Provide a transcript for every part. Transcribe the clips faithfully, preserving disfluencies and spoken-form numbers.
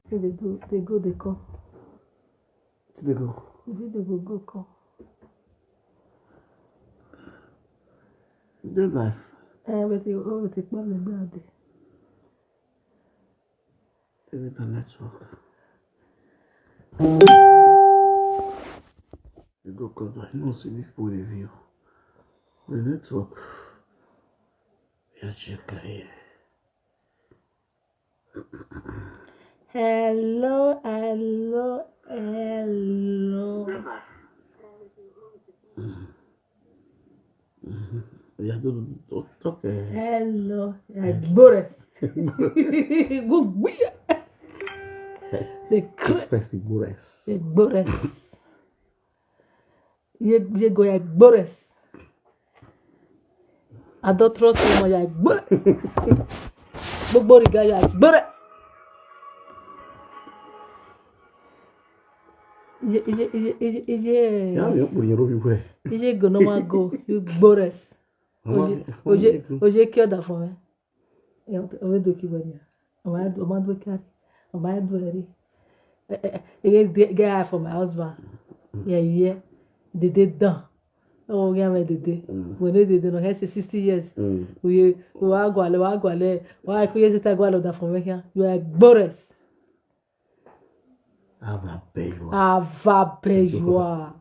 Still dey do, dey go, dey come. Still dey go. The video go go come. Dey life. Eh, wetin, oh, wetin kpam the ground there. Maybe the network. You go come back. No, see people dey view. The network. Yeah, check here. Hello, hello, hello. Yeah, don't, don't talk. Eh. Hello, Igbores. Go where? The This person Igbores. Igbores. Ye, ye go ya Igbores. Adulterous woman ya Igbores. Gbogbo riga ya Igbores. Iye, iye, iye, iye, iye. Ya mi okporo yẹn ló fi wẹ̀. Iye go normal go, you Igbores. Oje, oje, oje kí ọ̀dà fún mi. Eh, owe do ki wenya. Oma do, oma do kari. Oma do eri. Eh, eh, eh, get eye for my husband. Yeah, yeah. They dey done. Oh, yeah, me dey dey. Mm. When they dey done, I say sixty years. Mm. We, we wa gwale, wa gwale. Wa ku yesi ta gwale da for me here. You are Igbores. Ava beyua. Ava beyua.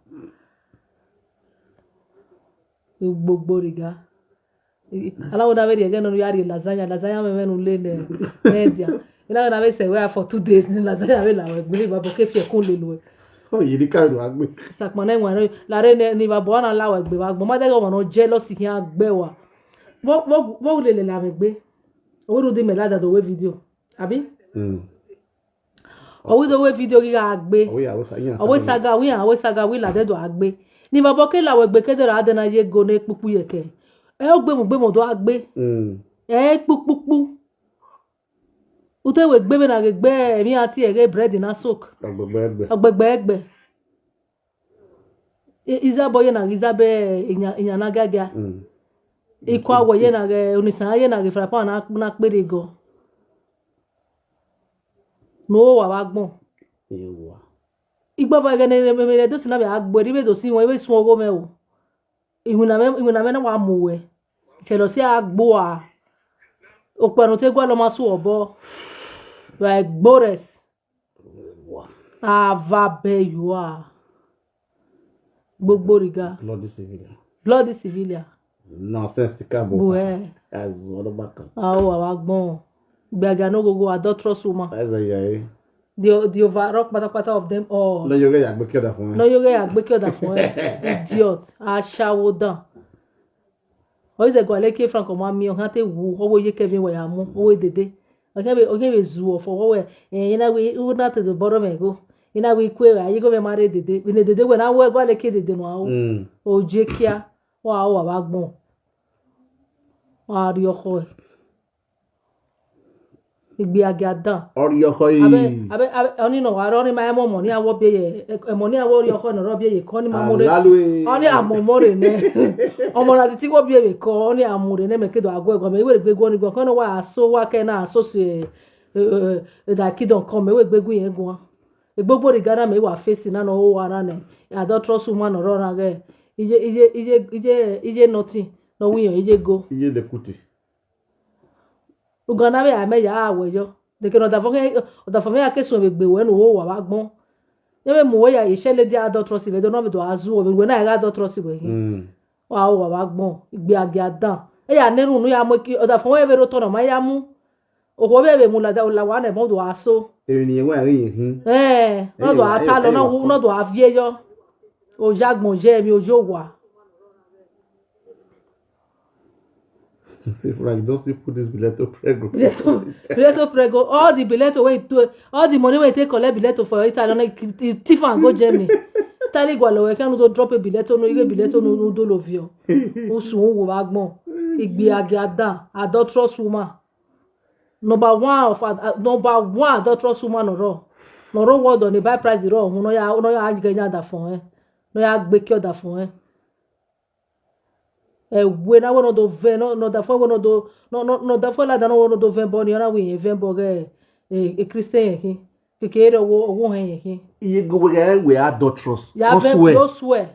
Gbogbo riga. Alawo na very again no yari lasagna, lasagna me menu le ne media. Ina na be se we for two days ni lasagna be la we gbe ba bo ke fi kun le lo. Oh, yìí ní káyọ̀ wá gbé. Sakpana enwa la re ne ni ba bo na la we gbe ba gbo ma de go mo jealous ki agbe wa. Wo, wo, wo le le la we gbe. Owo ru di me la da do we video. Abi? Mm. Owido we video gi agbe. Owe ya, owe sa, ya, owe saga, wi ya, owe saga, wi la de do agbe. Ni babo ke la we gbe ke de ra de na ye go ne pupu ye ke. E o gbe mu gbe mo do agbe. Mm. E pupupu. Ute we gbe be na ge gbe, mi ati e ge bread na soak. Ogbegbe egbe. Ogbegbe egbe. I-, Izabo ye na Izabe inya, inya na gaga. Mm. Ikwa wo ye na ge, unisa ye na ge frapa na, na kpere go. No wa wa gbon. Ewa. Igbo ba ge ne, ne, ne, ne, do si na be agbo, ri be do si won, ibe sun ogo me o. Iwina me, iwina me na wa mu we. Che lo si agbo a. Okpanu te gwa lo ma su obo. Wa Igbores. Ava beyua. Gbogbo riga. Bloody civilian. Bloody civilian. Nonsensical. Bo, eh. As all back. Ah, oh, wa gbon. Gbaga no go go adulterous woman. That's a yay. The, the overall patapata of them all. No, you get ya gbeke da fun. No, you get ya gbeke da fun. Idiot. Ashawo dan. Oyize go aleke Frank ọmọ mi, ọ̀hán tẹ wù, ọwọ́ yé kẹ́mi wẹ̀ yà mú, ọwọ́ dèdè. Ọ̀kẹ́ mi, ọ̀kẹ́ mi zù ọ̀fọ̀ wọ́wẹ́, ẹ̀yìn iná wí, iná tètè bọ́rọ̀ mẹ́ go. Iná wí kú ẹ̀rọ, ayé gómìnà máa rẹ̀ dèdè. Ìnà dèdè wẹ̀ náà wọ́ ẹ̀gbọ́n aleke dèdè nù àwọn. Mm. Òjé kíá, wọ́n á wà wá gbọ̀n. Wọ́n á rí ọkọ ẹ̀. Igbe agi adan. Ọrịa ọkọ yìí. Abe, abe, abe, oni no waro ni ma emo mo ni awo bie ye, e, mo ni awo ri ọkọ no ro bie ye ko ni ma mo re. Alalu e. Oni amo mo re ne. Omo na titi wo bie ye ko, oni amo re ne me kedo ago ego me we gbe go ni go ko no wa aso wa ke na aso se, eh, eh, eh, da kidon ko me we gbe gu yen gun. Egbogbo ri gara me wa face na no wa na ne. Adulterous woman no ro na ge. Iye, iye, iye, iye, iye nothing. No wi yan iye go. Iye le kuti. Uganda be ame ya awe yo. De ke no da fo ke, da fo me ya ke sun be gbe we nu wo wa wa gbon. Ye be mu we ya ye se le di adulterous be do no be do azu o be we na ya adulterous be. Mm. Wa o wa wa gbon. Igbe agi adan. E ya ne run nu ya mo ki, da fo we be ro to no ma ya mu. O ko be be mu la da la wa ne mo do aso. Emi ni wa ri yin hin. Eh, no do ata lo no, no do avie yo. O ja gbon je mi o jo wa. See, Frank, don't still put this bileto prego. Bileto, bileto prego. All the bileto wey do, all the money wey take collect bileto for Italy, no, e thief am go Germany. Italy go lo we kan do drop a bileto no, iwe bileto no, no do lo vio. Usu wo wa gbon. Igbe agi adan, adulterous woman. Number one of ad-, uh, number one adulterous woman no ro. No ro wo do ni buy price ro. No ya, no ya age nya da fun eh. No ya gbe ki o da fun eh. E we na we no do ve, no, no da fo we no do, no, no, no da fo la da no we no do ve bo ni, na we yen ve bo ge, e, e Christian yen ki. Keke ere owo owo hen yeke. Iye go we we adulterous. Ya Come be swear. Go swear.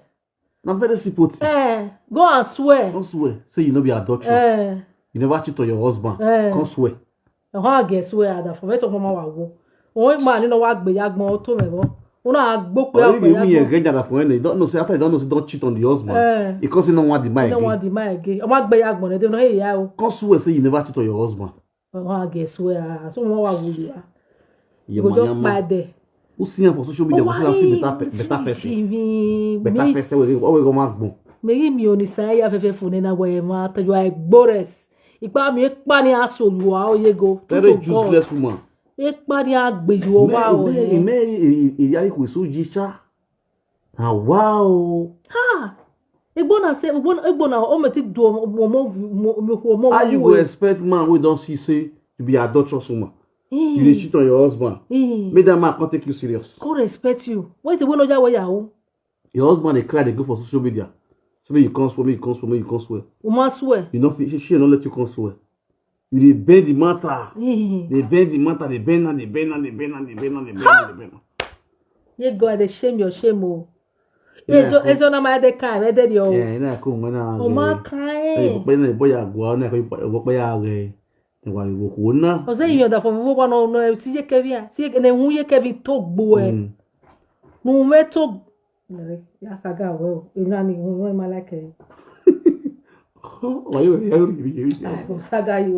Na very simple thing. Eh, go and swear. Come swear. Say you no be adulterous. Eh. You never cheat on your husband. Eh. Come swear. Ho age swear ada for me to mama wa wo. O ma ni no wa gbe ya gbon to me bo. Una agbo pe But if you mean you get that for when you don't know say after you don't know say don't cheat on the husband. Eh. Because you don't want the man You don't want again. The man again. O ma gbe ya gbon de no he ya o. Come swear say you never cheat on your husband. Ho age swear. So mama wa wo ya. You go just Yamayama. Buy there. Who see am for social media? Go see am see better pe- better person. Better person wey wey go mark bone. Meri mi oni sa ya fefe fune na we ma to you are gbores. Ipa mi ipa ni aso you are oyego. Very useless woman. Ipa ni agbe you o ma o. Ime ime iya iku isu jisha. Ah wow. Ha. Egbo na say egbo na egbo na o me ti do mo mo mo mo mo. How you go expect man wey don see say you be adulterous woman? You dey cheat on your husband. Make that man come take you serious. Come respect you. Why is the one oja wey yahoo? Your husband dey cry dey go for social media. Say make you come swear, make you come swear, make you come swear. Woman swear. You no fit, she no let you come swear. You dey bend the matter. Dey bend the matter, dey bend am, dey bend am, dey bend am, dey bend am, dey bend am, dey bend am. Ye God, dey shame your shame o. Ezo ezo na ma dey kai, dey dey o. Yeah, na ko ngwana. O ma kai. Hey, but na boy agwa na ko boy ya re. Wa wo ko na. O se yo da fo fo no no si je kevia. Si je ne hu ye kevi to gbo e. No me to. Ya saga we o. Ina ni hu we ma like e. Wa yo ya ri ri ri. Ai, o saga yo.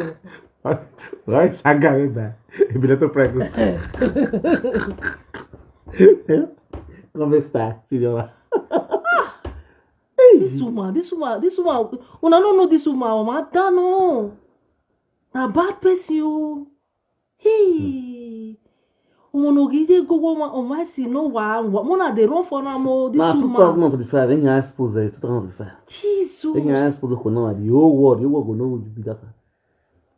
Wa saga we ba. E bi le to prego. Come sta, signora. This woman, this woman, this woman, una no know this woman, o ma da no. Na bad person o. Hey. Omo no gide go go ma o ma si no wa wa. Mo na dey run for am o, this Na woman. two thousand and twenty-five, then you expose there, two thousand and twenty-five. Jesus. Then you expose ko na the whole world, the whole world go know who you be that time.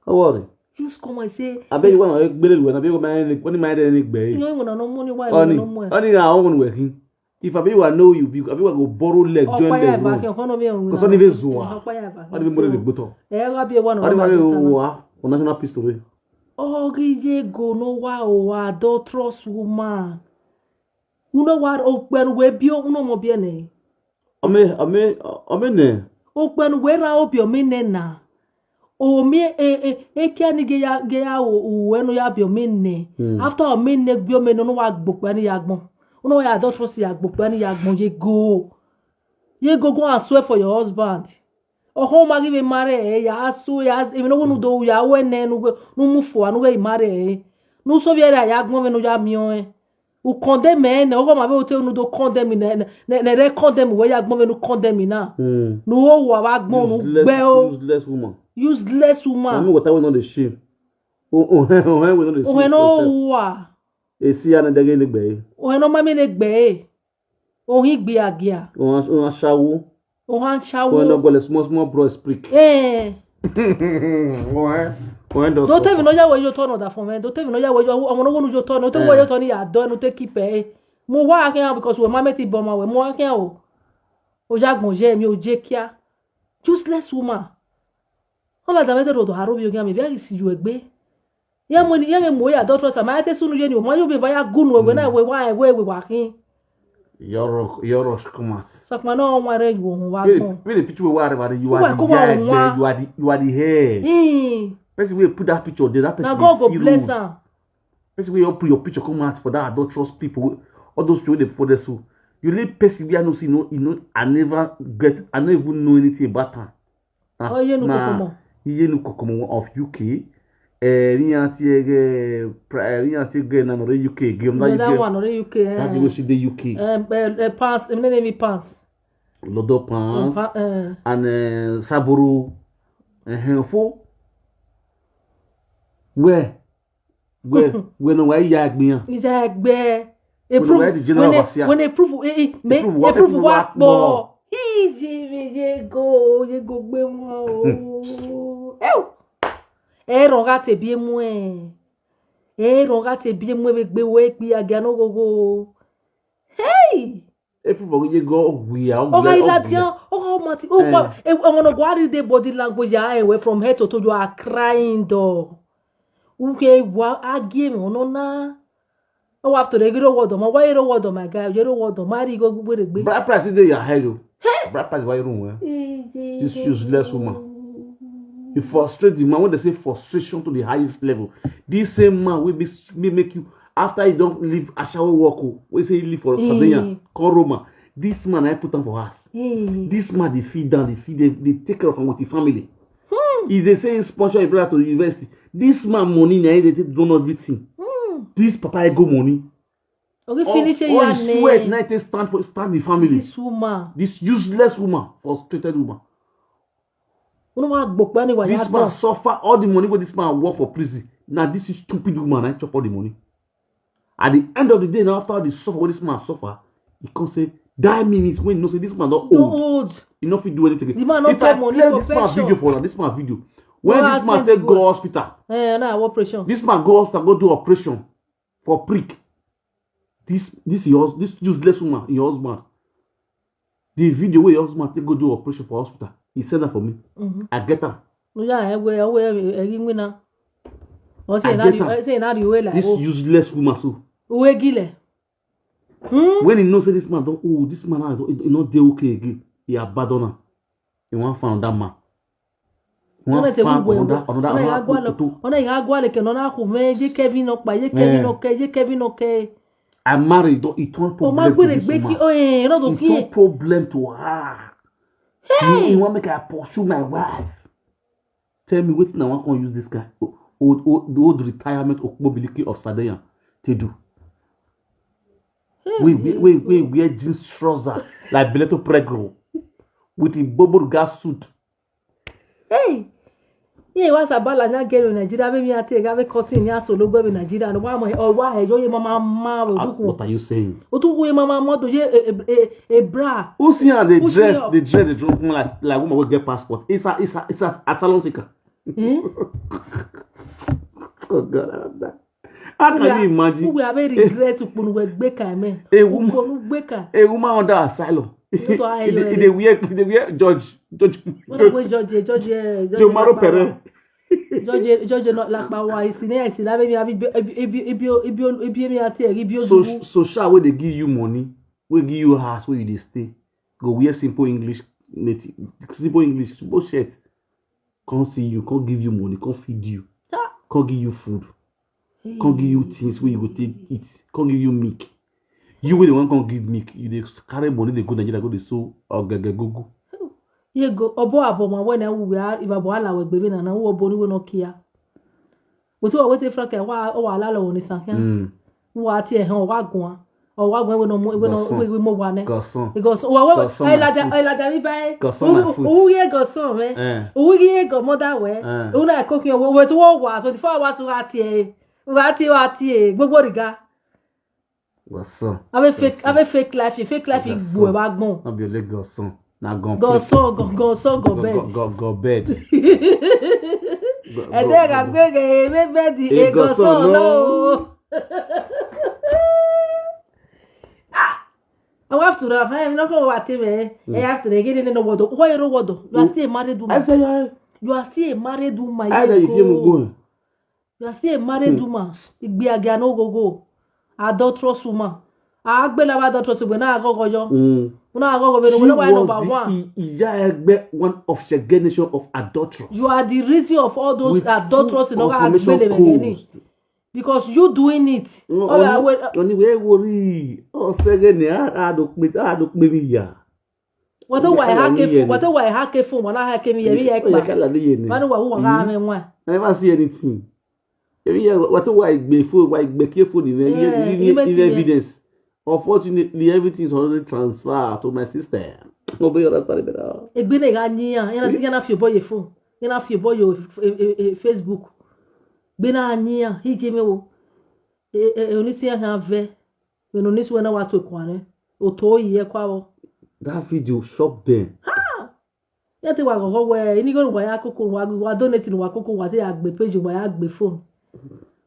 Don't worry. Just come and say, I bet you want to gbele lu na be go my any when my any gbe. You know when no money why Oni, no money. Oni na on we hin. If I be wa know you, be I be wa go borrow leg, join Ọkwa ya leg. Ebe Run. Aka ọkọ no be onwe Because na. Oni be zua. Ọkwa ya ebe aka. Oni be more So, the gbutọ. Eh, wa be one Oni of be them. Wa for national pistol. Ogije go no wa o wa adulterous woman. Uno wa o penu we bi o uno mo bi ene. Ome ome ome ne. O penu we ra obi ome ne na. O mi e e e ke ni ge ya ge ya o o enu ya bi o mi ne. Hmm. After o mi ne gbe o mi no no wa gbogbo ni ya gbon. Uno wa ya adulterous ya gbogbo ni ya gbon ye go. Ye go go and swear for your husband. O ho ma give marry e ya asu ya as- emi no wonu do ya we ne nu go nu mu fo anu we marry e. Nu so bi era ya gbon me no ya mi o e. U condemn e ne o go ma be o te unu do condemn ne ne ne re condemn we ya gbon me nu condemn na. Hmm. Nu o wa wa gbon nu Useless, gbe o. Useless woman. Useless Na woman. Me water we no dey shame. O o he o he we no dey O he shame no for wa. E si ya na dege ni gbe. O he no ma me ne gbe e. O hi gbe agia. O o shawo. O ha O no shawo. go le small small bro speak. Eh. O he o he do. Don't tell me no ya we yo turn that for me. Don't tell me no ya we yo. I want to go to turn. Don't tell me Eh. you turn ya don no take keep e. Mo wa akia because we ma me ti bo ma we mo akia o. O ja gbon je mi o je kia. Useless woman. All of them do do haro bi o gami bi si ju egbe. Ya mo ni ya me mo ya adulterous ma te sunu ye ni o ma yo be va ya gunu we na we wa we we wa kin. Yoro yoro shkumat. Sakma no wa re yo wa Really, mo. Really picture we are you Who are I come the on, egbe, wa? You are the you are the head. Eh. Person wey put that picture there, that person Na God go bless am. Person wey you put your picture come out for that adulterous people, all those people wey dey for there so. You leave person wey I no see no, you know, I never get, I no even know anything about am. Ah, Oye nu na kokomo. Iye nu kokomo of U K. Eh, ni anti ege, pri- eh, ni anti ege na no U K, ge um, that Another U K. One, no U K. That eh. You see the U K. Um, uh, uh, pass, the name is pass. Lodo Pans Pa- uh, and uh, Saburu. Uh, fo. Where? Where? Where no why ya gbiyan? Ìjà ẹgbẹ́. When Approve. Where the general When was here? When approve, eh, eh, may Approve what? Approve Approve wa what? Pọ̀. Ìjì mi yé go, yé go gbé wọn o. Ẹ o. Ẹ rọ̀ ká tẹ̀bí emu ẹ̀. Ẹ rọ̀ ká tẹ̀bí emu ẹ̀ gbé wo ẹ̀ gbé agẹ́ náà gogo. Hey! April for ye go we are Oga Iladian, oga Omati, oga, eh, I wanna go out the body language ya eh, we from head to toe you are crying though. Uke wa agie me ono na. Oh, after the hero word, my why hero word, my guy, hero word, my go where the big. Bride price dey your head o. Bride price why you run well? This useless woman. You frustrate the man. When they say frustration to the highest level, this same man will be, will make you, after you don't leave Ashawo work o, we say you leave for Sardinia, come Roma. This man I put am for house. This man dey feed down, dey feed, dey, dey take care of am with the family. If they say he sponsor your brother to the university, this man money na him dey take run everything. This papa ego money. Okay, all, finish all your his sweat name. Na him take stand for, stand the family. This woman. This useless woman, frustrated woman. Unu ma gbogbo ni wa ya. This man suffer all the money wey this man work for prison. Na this stupid woman na chop all the money. At the end of the day, now after all the suffer wey this man suffer, he come say, die minutes when you know say this man don old. Old. He no fit do anything. The man no get money for pension. If I play this man video for now, this man video. When this man take go hospital, eh, na operation. This man go hospital, go do operation for prick. This, this your hus-, this useless woman, your husband. The video where your husband take go do operation for hospital, he send that for me. I get am. Oya, ewe, ewe, ewe, ewe, na. O say na the, say na the way like this useless woman so. Uwe gile. Hmm? When he know say this man don old, this man now don, he no dey okay again. He abandon am. He wan find another man. He wan find another, another, another. Ona ya gwa le ke nona ku me ye Kevin no pa, ye Kevin no ke, ye Kevin no ke. I married, don, it turn problem to this woman. Oh, eh, no do. It turn problem to her. Hey! You, you wan make I pursue my wife? Tell me wetin I wan come use this guy, old, old, the old retirement Okpobiliki of Sardinia, take do. We, we, we, we wear jeans trouser like Beleto Pregro with the bobo gas suit. Hey! Ye wa sabala na gero Nigeria be mi ati ga be kosi ni aso lo gbe Nigeria no wa mo o wa he yo ye mama ma o duku. What are you saying? O duku ye mama mo do ye e, e, e, e bra. Who see her dey dress, dey dress, dey dress like, like woman wey get passport. It's a, it's a, it's a, a salon seeker. Hmm? Oh God, I don't know. How can you imagine? Who will have regret upon we gbeka me? A woman, upon gbeka. A woman under asylum. You to hire. They, they wear, they wear George, George. What about George? George, eh, George Jomaro Pere. George, George, not like my wife. Sine, I see that baby. Abi, abi, abi, abi, abi, abi, abi, abi, abi, So, so sha wey dey give you money, wey give you house where you dey stay, go wear simple English native, simple English, simple shirt. Come see you, come give you money, come feed you, come give you food, come give you things wey you go take eat, come give you milk. You wey dey wan come give milk, you dey carry money dey go Nigeria go dey sow ogege gogo. Ye go obo abo ma wena wu ya iba bo ala we gbebe na na wu obo ni we no kia. We so we te frank wa o wa la lo ni san kia. Mm. Wa ti e han wa gun. O wa gun we no mo we no we mo wa ne. Goson. Goson. Wa wa. Goson. Ai la da, ai la da mi bai. Goson my foot. U ye goson me. Eh. U ye go moda we. Eh. U na ko ki we we to wa twenty-four hours wa ti e. Wa ti wa ti e. Gbogbo riga. Goson. Abe fake, abe fake life, fake life igbo e ba gbon. No be only Goson. Na gon. Goson, go, Goson, go bed. Go, go, go bed. Ede ga gbe ge me bed e Goson no. Ah, I have to laugh. I no go wa te me. I have to get in no wodo. Why you wodo? You are still a married woman. I say yeah. You are still a married woman. I know you feel me going. You are still a married woman. Igbe age no go go. Adulterous woman. Agbe la adulterous woman na go go yo. Mm. Na go go be no wa number one. Iya egbe one of the generation of adulterers. You are the reason of all those adulterers in our family. Because you doing it. Oni we worry. O sege ni a do pe, a do pe mi ya. Wata wa ha ke fun, wata wa ha ke fun, wala ha ke mi ye mi ye pa. Manu wa wa ga me wa. I never see anything. Every year, wata wa igbe fun, wa igbe ke fun ni evidence. Unfortunately, everything is already transferred to my sister. Obe understand better. Egbe ne ga niyan, yana ti yana fi obo ye fun. Yana fi obo yo Facebook. Gbe na niyan, hi je me wo. E e oni si ha ve. When oni si wena wa to kwa ne. O to ye kwa wo. That video shock them. Ha! Ya te wa go we, ini go wa ya koko wa wa donate ni wa koko wa te ya gbe page wa ya gbe phone.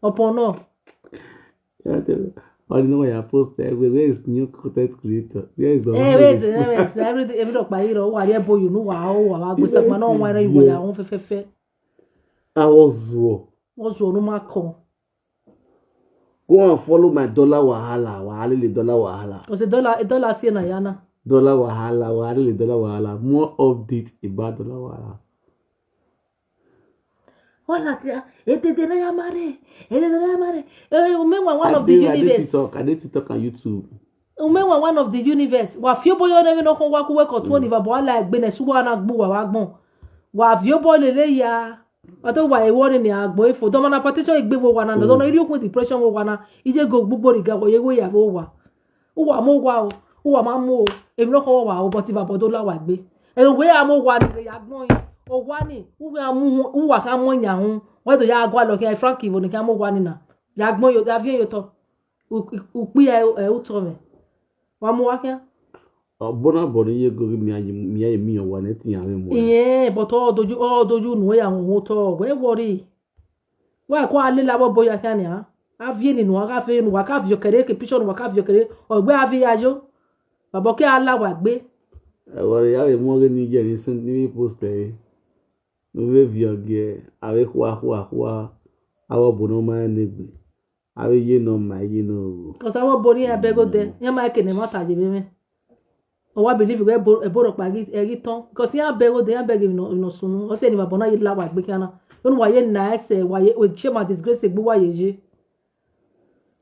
Upon no. Yeah, tell me. I don't know why I post that. Where, where is new content creator? Where is the one? Eh, where is the, where is every every dog by you know wa ye boy you know wa o wa wa go sa ma no wa re wa ya on fe fe fe. I was wo. What's your no ma come? Go and follow my dollar wahala. Wahala the dollar wahala. O se dollar, dollar si na yana. Dollar wahala. Wahala the dollar wahala. More update about dollar wahala. Wala tia, edede na ya mare, edede na ya mare. Eh, umenwa one of the universe. TikTok, I dey TikTok and YouTube. Umenwa one of the universe. Wa fio boyo ne no kon wa ku we ko to ni va bo ala egbe ne suwa na gbu wa wa gbon. Wa fio bo lele ya. Ato wa e wori ni agbo ifo. Do mana partition egbe wo wa na. Do no iri okun depression wo wa na. Ije go gbugbo ri ga wo ye wo ya wo wa. Uwa mo wa o. Uwa ma mo o. Emi no ko wa o, but iva bodo la wa gbe. E we a mo wa ni ya gbon yin. O wa ni. Uwa mu uwa ka mo nya hun. We do ya gwa lo ke Frank ivo ni ka mo wa ni na. Ya gbon yo, ya vie yo to. Upi e e uto me. Wa mo wa ke. Bona boni ye go mi ayi mi ayi mi o wa ne ti ya mi mo. Yeah, but all doju all doju no ya won to. We worry. Wa ko ale la bo boya kan ya. A vie ni no ka fe no ka vie kere ke picture no ka vie kere. O gbe a vie ajo. Babo ke ala wa gbe. E wori ya we mo ge ni je ni sin ni post e. No we vie ge. A we kwa kwa kwa. A wo bono ma ne gbe. A we ye no ma ye no. Cause a wo boni a bego de. Ya ma ke ne ma ta je be me. O wa believe we ebo ebo ro pa gi e gi ton. Cause ya bego de ya bego no no sunu. O se ni babo na ye la wa gbe kana. Onu wa ye na ese wa ye o che ma disgrace gbe wa ye je.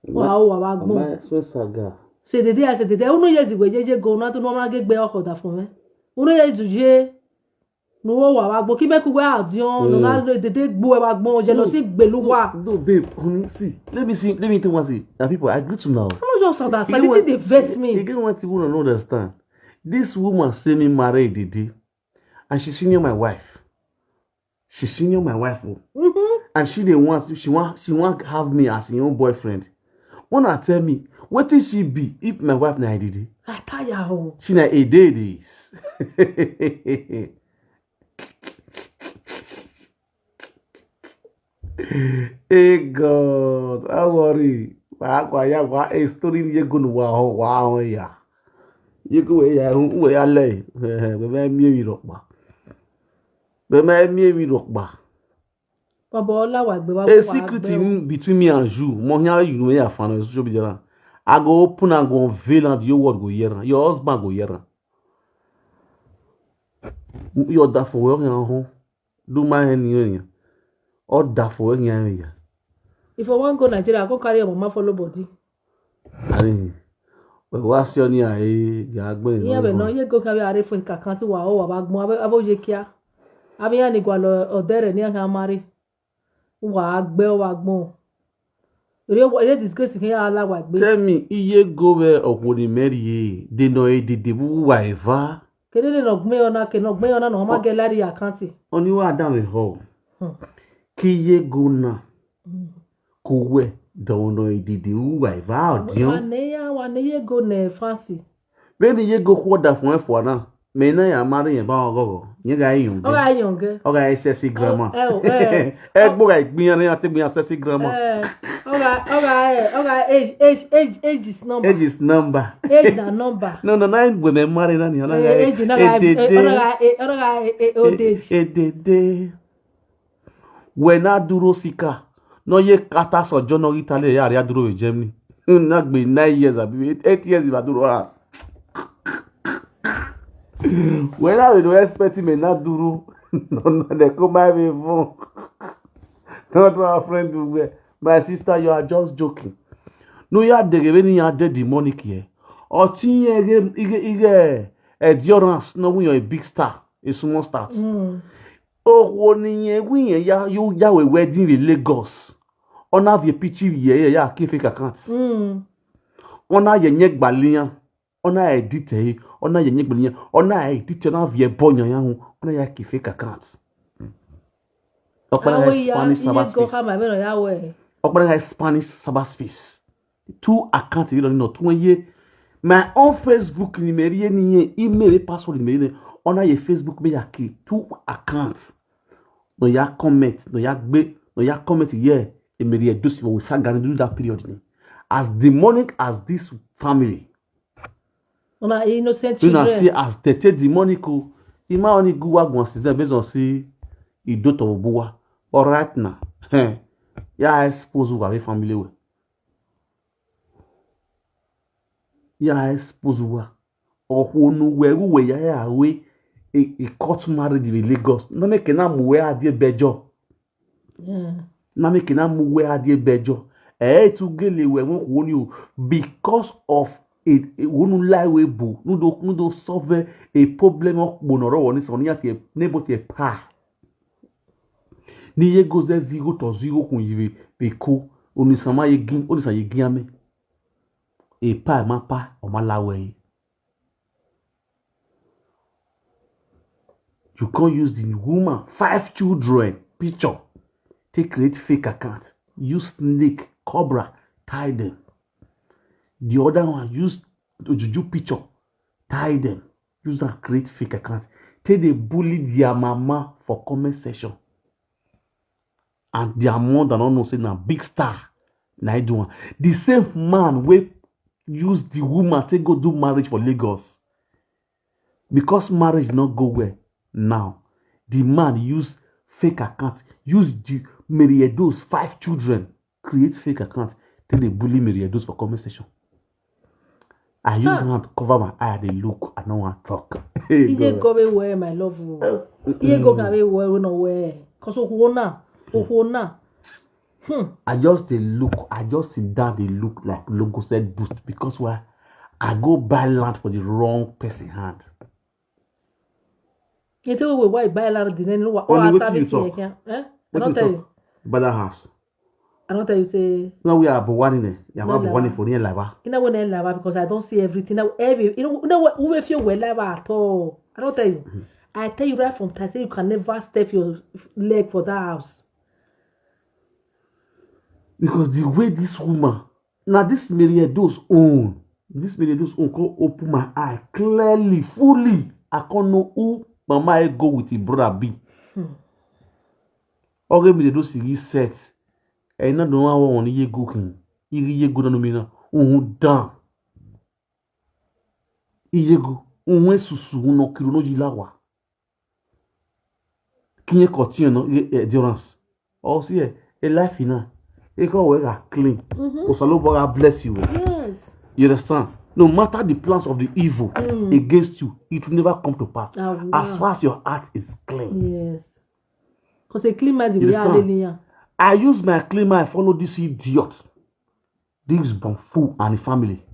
Wa o wa wa gbon. Ma so saga. Se dede a se dede. Unu ye zi we je je go na to no ma ge gbe oko da fun me. Unu ye zu je. No wo wa wa gbo ki be ku we adion no na dede gbo we wa gbon jealousy gbe lu wa. No, babe, honey, see, let me see, let me tell you one thing. Now, people, I greet you now. How much just that? Sality dey vex me. You get one thing we don't understand. This woman say me marry Dede, and she senior my wife. She senior my wife, oh. Mm-hmm. And she dey want she want she want have me as her own boyfriend. Wanna tell me wetin she be if my wife na Dede? I tire o. She na a day days. Hey God, how worry? Wa kwa ya wa a story ye go no wa ho wa ho ya. Ye go we ya hu we ya le. We me mi wi ro pa. We me mi wi ro pa. Baba ola wa gbe wa. A secret in between me and you. Mo hia you know ya fan on social media. I go open and go unveil and your word go hear. Your husband go hear. Your da for your home. Do my hand in your. Or da for your area. If I wan go Nigeria, I go carry your mama follow body. Ani. We wa si oni aye ya gbe ni. Iye be no ye go ka we are fun kakan ti wa o wa ba gbon abo abo ye kia. Abi ya ni gwa lo odere ni ka mari. Wa gbe wa gbon. Ere ere disgrace ke ya ala wa gbe. Tell me iye go we okwo ni meri ye. De no e dede bu wa eva. Kedede no gbe ona ke no gbe ona no ma ge lari account. Oni wa da we ho. Hmm. Ki ye go na. Mm. Ko we da ono ididi u wa va odion. Wane ya wane ye go ne fancy. Beni ye go ko da fun e fo na. Me na ya mari yen ba ogogo. Yen ga yun. Oga yonge. Oga sexy grammar. Eh, eh. E gbo ga gbin yan na te gbin sexy grammar. Eh, oga oga eh, oga age age age age is number. Age is number. Age na number. No, no, na gbe me mari na ni ona ga. Eh, age na ga eh, ona ga eh, ona ga eh, eh, old age. Edede. When I duro sika, no ye kata sojo no Italy ya ya duro we Germany. Na gbe nine years abi eight years if I duro house. When I don't expect him na duro, no no they come my way phone. Not my friend do well. My sister, you are just joking. No ya dege when you are dead demonic here. Or tin ye ige ige endurance no when you're a big star, a small star. Mm. Owo ni yen wi yen ya yo ya we wedding in Lagos. Ona vie picture ye ye ya ki fake account. Mm. Ona ye nye gbaliyan. Ona edit e. Ona ye nye gbaliyan. Ona edit e, ona vie bonyan ya hun. Ona ya ki fake account. Okpana Awo ga ya Spanish iye Sabbath go space. ka ma be no ya we. Okpana ga Spanish Sabbath space. Two account you don't know. Two ye. My own Facebook ni meri ni ye. Email password ni meri. Ona ye Facebook me ya ki two accounts. No ya comment, no ya gbe, no ya comment here. E meri e do si we sa gani do that period ni. As demonic as this family. Una innocent You na children. See as tete demonic o. Ima oni gu wa gun si dem bezon si ido to buwa. All right now. Eh. Ya expose wa we family we. Ya expose wa. Ọhụrụ n'uwe uwe ya ya we a court marriage in Lagos. Na make na muwe adie bejo. Na make na muwe adie bejo. Eh, to gele we won kwoni o because of a wonu lie we bu nudo nudo solve a problem of bonoro woni so ni ati nebo ti pa. Ni ye go ze zigo to zigo kun yiwe be ko oni sama ye gin oni sa ye gin ame. E pa ma pa o ma lawe. You can't use the woman five children picture take create fake account. Use snake, cobra, tie them. The other one use juju picture, tie them. Use and create fake account. Take they bully their mama for comment section. And their mother don't know say na big star. Na I do one. The same man wey use the woman take go do marriage for Lagos. Because marriage not go well now, the man use fake account, use the Mary Edo's five children, create fake account, then they bully Mary Edo's for comment section. I use hand cover my eye, they look, I don't want to talk. Hey, He dey go away where my love o. He dey go away where we no where. Cause ohona, ohona. Hmm. I just they look, I just sit down, they look like logo set boost because why? I go buy land for the wrong person hand. You tell me why buy land the name what Only our wetin you service here talk. can. Eh? I What don't you tell talk? You. Buy that house. I don't tell you say No, we are Bawani. You No, have Bawani no. For near Lava. You know when I love because I don't see everything. Now every you know you know what who if you well love at all. I don't tell you. I tell you right from time say you can never step your leg for that house. Because the way this woman, now this Mary Edo's own, this Mary Edo's own come open my eye clearly, fully. I can't know who Mama I go with the brother B. Hmm. Okay, Mary Edo's he set. And not the one on ye go king. He ye go no mina. Uhun down. Iye go. Uhun susu no kiro no jilawa. Kinye continue no ye endurance. Oh see eh, a life in a. E go we are clean. Mm-hmm. Osalobo God bless you. Yes. You understand? No matter the plans of the evil Mm. Against you, it will never come to pass. Ah, As wow. Far as your heart is clean. Yes. Because a clean mind You will understand? hallelujah. I use my clean mind, follow this idiot. This bumfool and the family.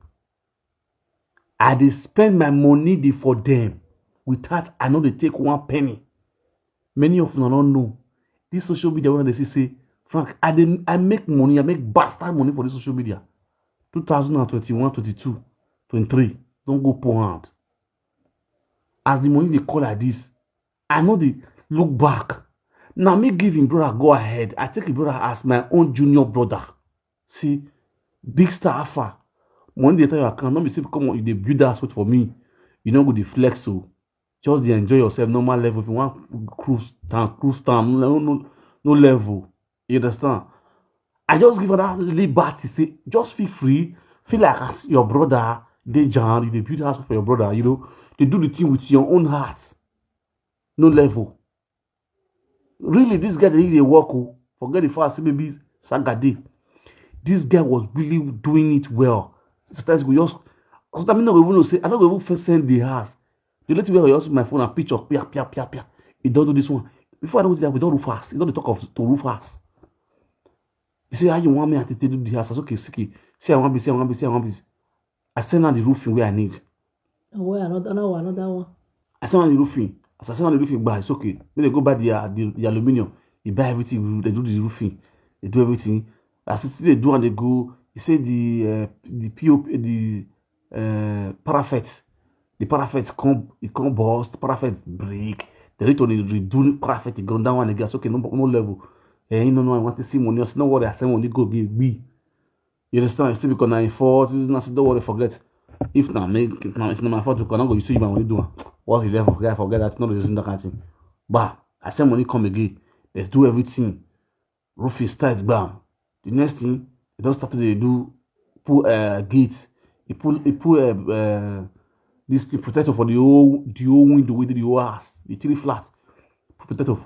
I dey spend my money dey for them. Without I know they take one penny. Many of them don't know. This social media when they see say, Frank, I dey I make money, I make bastard money for this social media. two thousand twenty-one, twenty-two, twenty-three. Don't go poor hand. As the money they call like this, I know they look back. Now me give him brother go ahead. I take him brother as my own junior brother. See, big star alpha. Money they tell your account, not be say come on, you dey build that sort for me. You know go the flex so. Just dey enjoy yourself normal level. If you want cruise town, cruise town, no no no level. You understand? I just give her that liberty. Say, just feel free, feel like as your brother, they John, you dey build house for your brother, you know, they do the thing with your own heart. No level. Really, this guy really dey work. Oh. Forget the fact, say maybe Saturday. This guy was really doing it well. Sometimes we just sometimes I no go even know say I no go even first send the house. The lady wey just my phone and picture pia pia pia pia. He don do this one. Before I know wetin happen, we don roof house. He don dey talk of to roof house. He say how you want me to do the house? I say okay, okay. Say I want be, say I want be, say I want be. I send out the roofing where I need. Oh, well, another, another, another one. I send out the roofing. As I send out the roofing, buy it's okay. Then they go buy the, uh, the, the aluminium. They buy everything. They do the roofing. They do everything. As it they do and they go, he say the uh, the P O P, the uh, parapet, the parapet come it come burst, parapet break. They need to redo parapet again. That one again. It's okay, no no level. Eh, you know, no, I want to see money. I say, no worry, I send money go give me. You understand? It's still because na im fault. This is not don't worry, forget. If na me, if na, if na my fault, you cannot go. You see, you want to do am. What's the level? Forget, forget that. Not using that kind of thing. But I send money come again. Let's do everything. Roofing start, bam. The next thing, they don't start to dey do put uh, gate. He put he put uh, uh, this the protector for the whole the whole window with the whole house, the three flat. Put protector.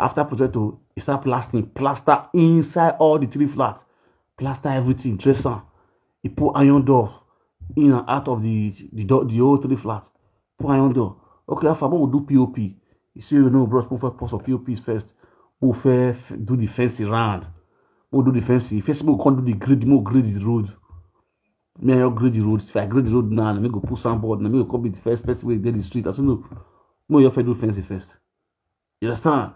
After protector, he start plastering, plaster inside all the three flats, plaster everything, dress am. He put iron door, in and out of the the door, the whole three flat. Put iron door. Okay, how far? We'll do P O P. You see, you know, bros, move first, post of P O Ps first. Move first, do the fencing round. We'll do the fencing. First, we'll come do the grid, more grid the road. Me, I grade the road. If I grade the road now, let me go put soundboard. Let me go come be the first person wey dey the street. I say no, no, you first do fencing first. You understand?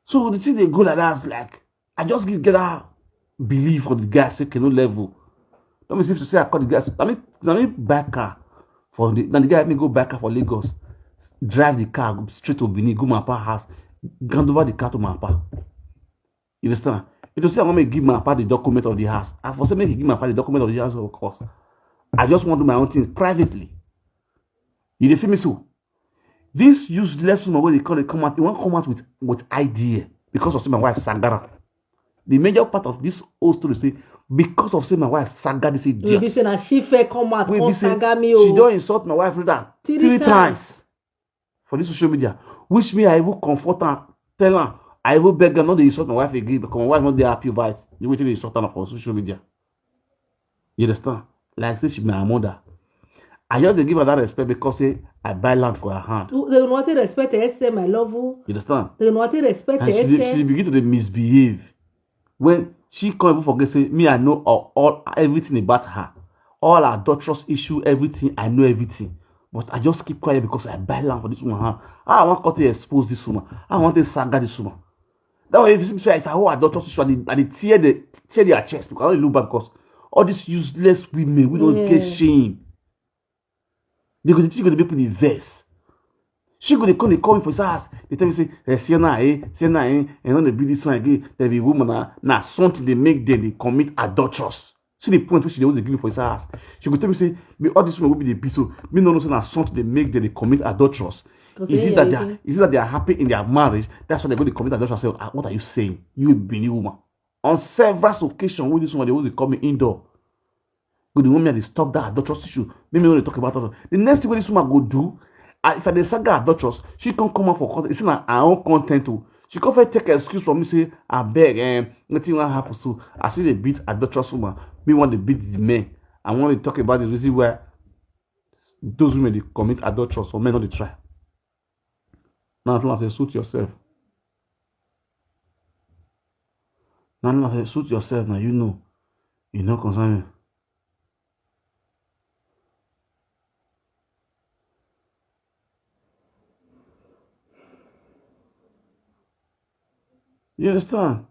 So the thing dey go like that. Like, I just give get that belief on the guy say cannot level. Don't be safe to say I call the guy. I mean, I mean, buy car for the now the guy help me go buy car for Lagos, drive the car straight to Benin, go my papa house, hand over the car to my papa. You understand? It was say I want me give my papa the document of the house. I for say make he give my papa the document of the house, of course. I just want to do my own things privately. You dey feel me so? This useless woman wey dey call dey come out, he wan come out with with idea because of say my wife sagara. The major part of this whole story say because of say my wife saga this idiot. You be say na she fair come out wey come be say saga me she o. Don insult my wife rather Three three times. Times for this social media, which me I even comfort am, tell am, I even beg am, no dey insult my wife again because my wife no dey happy over it. The way they insult am for social media. You understand? Like say she be my mother. I just dey give her that respect because say I buy land for her hand. They no want to respect her, say my love. You understand? They no want to respect her. And she, dey- she begin to dey misbehave. When she come even forget say me I know all, all everything about her, all her adulterous issue, everything, I know everything. But I just keep quiet because I buy land for this woman hand. I want to expose this woman. I want to saga this woman. That way, if you see me, if I hold adulterous issue, I dey, I dey tear the tear their chest because I don't look bad because all these useless women, we don't get Yeah. shame. They go, they go, they make me vex. She go, they come, they call me for his house. They tell me say, eh, Sienna, eh, Sienna, eh, and when they be this one again, they be woman na na something they make them they commit adulterous. See the point which they always give me for his house. She go tell me say, me all this one will be the beat. So me no know say na something they make them they commit adulterous. Is it that they are, is it that they are happy in their marriage? That's why they go to commit adultery. I say, "Ah, what are you saying? You Benin woman." On several occasions, when this woman they always call me indoor. Go the woman they stop that adulterous issue. Make me no dey talk about it. The next thing wey this woman go do, I, if I dey saga adulterous, she come come out for content. It's not her own content too. She come first take excuse for me say, I beg, eh, nothing will happen. So I see they beat adulterous woman. Me want to beat the men. I want to talk about the reason why those women they commit adulterous or men not dey try. Now I say suit yourself. Now I say suit yourself. Now you know, you know concern me. You understand?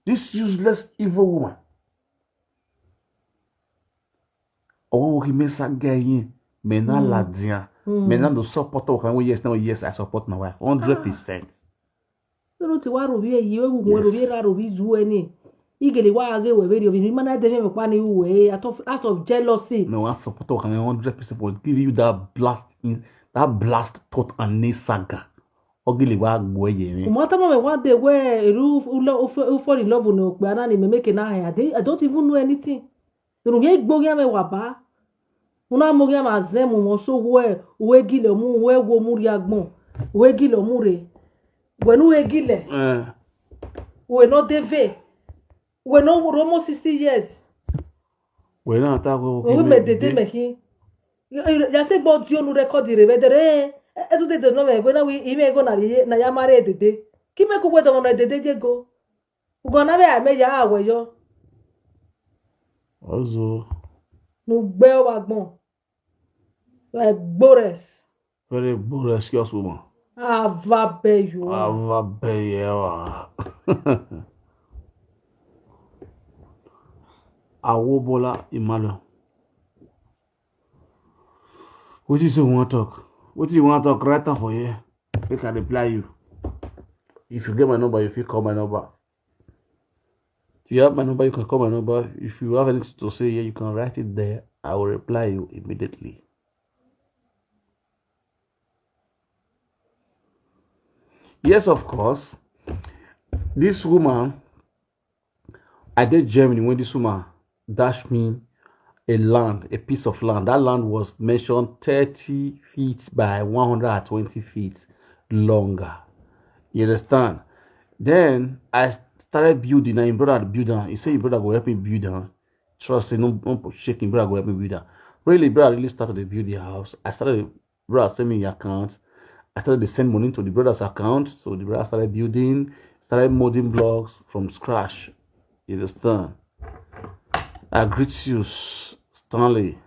This useless evil woman. Oh, he makes that guy in. Me na Mm. la dia. Mm. Me na do support her. Yes, now yes, I support my wife. Hundred percent. Sino ti wa robi e yi ewu mo Yes. robi ra robi ju eni. Igele wa age we very obi. Mi mana de me pa ni uwe out of out of jealousy. No, I support her. Hundred percent for give you that blast in that blast thought and ne saga. Ogele wa gbo ye mi. Mo ta mo me wa de we eru ulo ufo ufo ni love no pe ana ni me make na he. I dey- I don't even know anything. Unu ye gbo ya me wa ba. Una mo ya ma ze mu mo so we we gile mu we wo mu ri agbon. We gile mu re. We nu we gile. Eh. We no deve. We no ro mo sixty years. We na ta ko. We me dede me ki. Ya se gbo di onu record re be dere. E tu de de no me go na wi ime go na ye na ya mare dede. Ki me ku we do mo na dede je go. Ugo na be ame ya awe yo. Ozo. Nu gbe o wa gbon. We gbores. Very good, excuse woman. Ava be you. Ava be you. Awobola Emmanuel. What is you want talk? What do you want talk right now for here? We can reply you. If you get my number, if you call my number. If you have my number, you can call my number. If you have anything to say here, you can write it there. I will reply you immediately. Yes, of course. This woman, I did Germany when this woman dashed me a land, a piece of land. That land was mentioned thirty feet by one hundred twenty feet longer. You understand? Then I started building, and my brother build am. He said his brother go help me build am. Trust say no, no shake him brother go help me build am. Really, brother really started to build the house. I started, brother send me the account. I started to send money to the brother's account. So the brother started building, started molding blocks from scratch. You understand? I greet you, Stanley.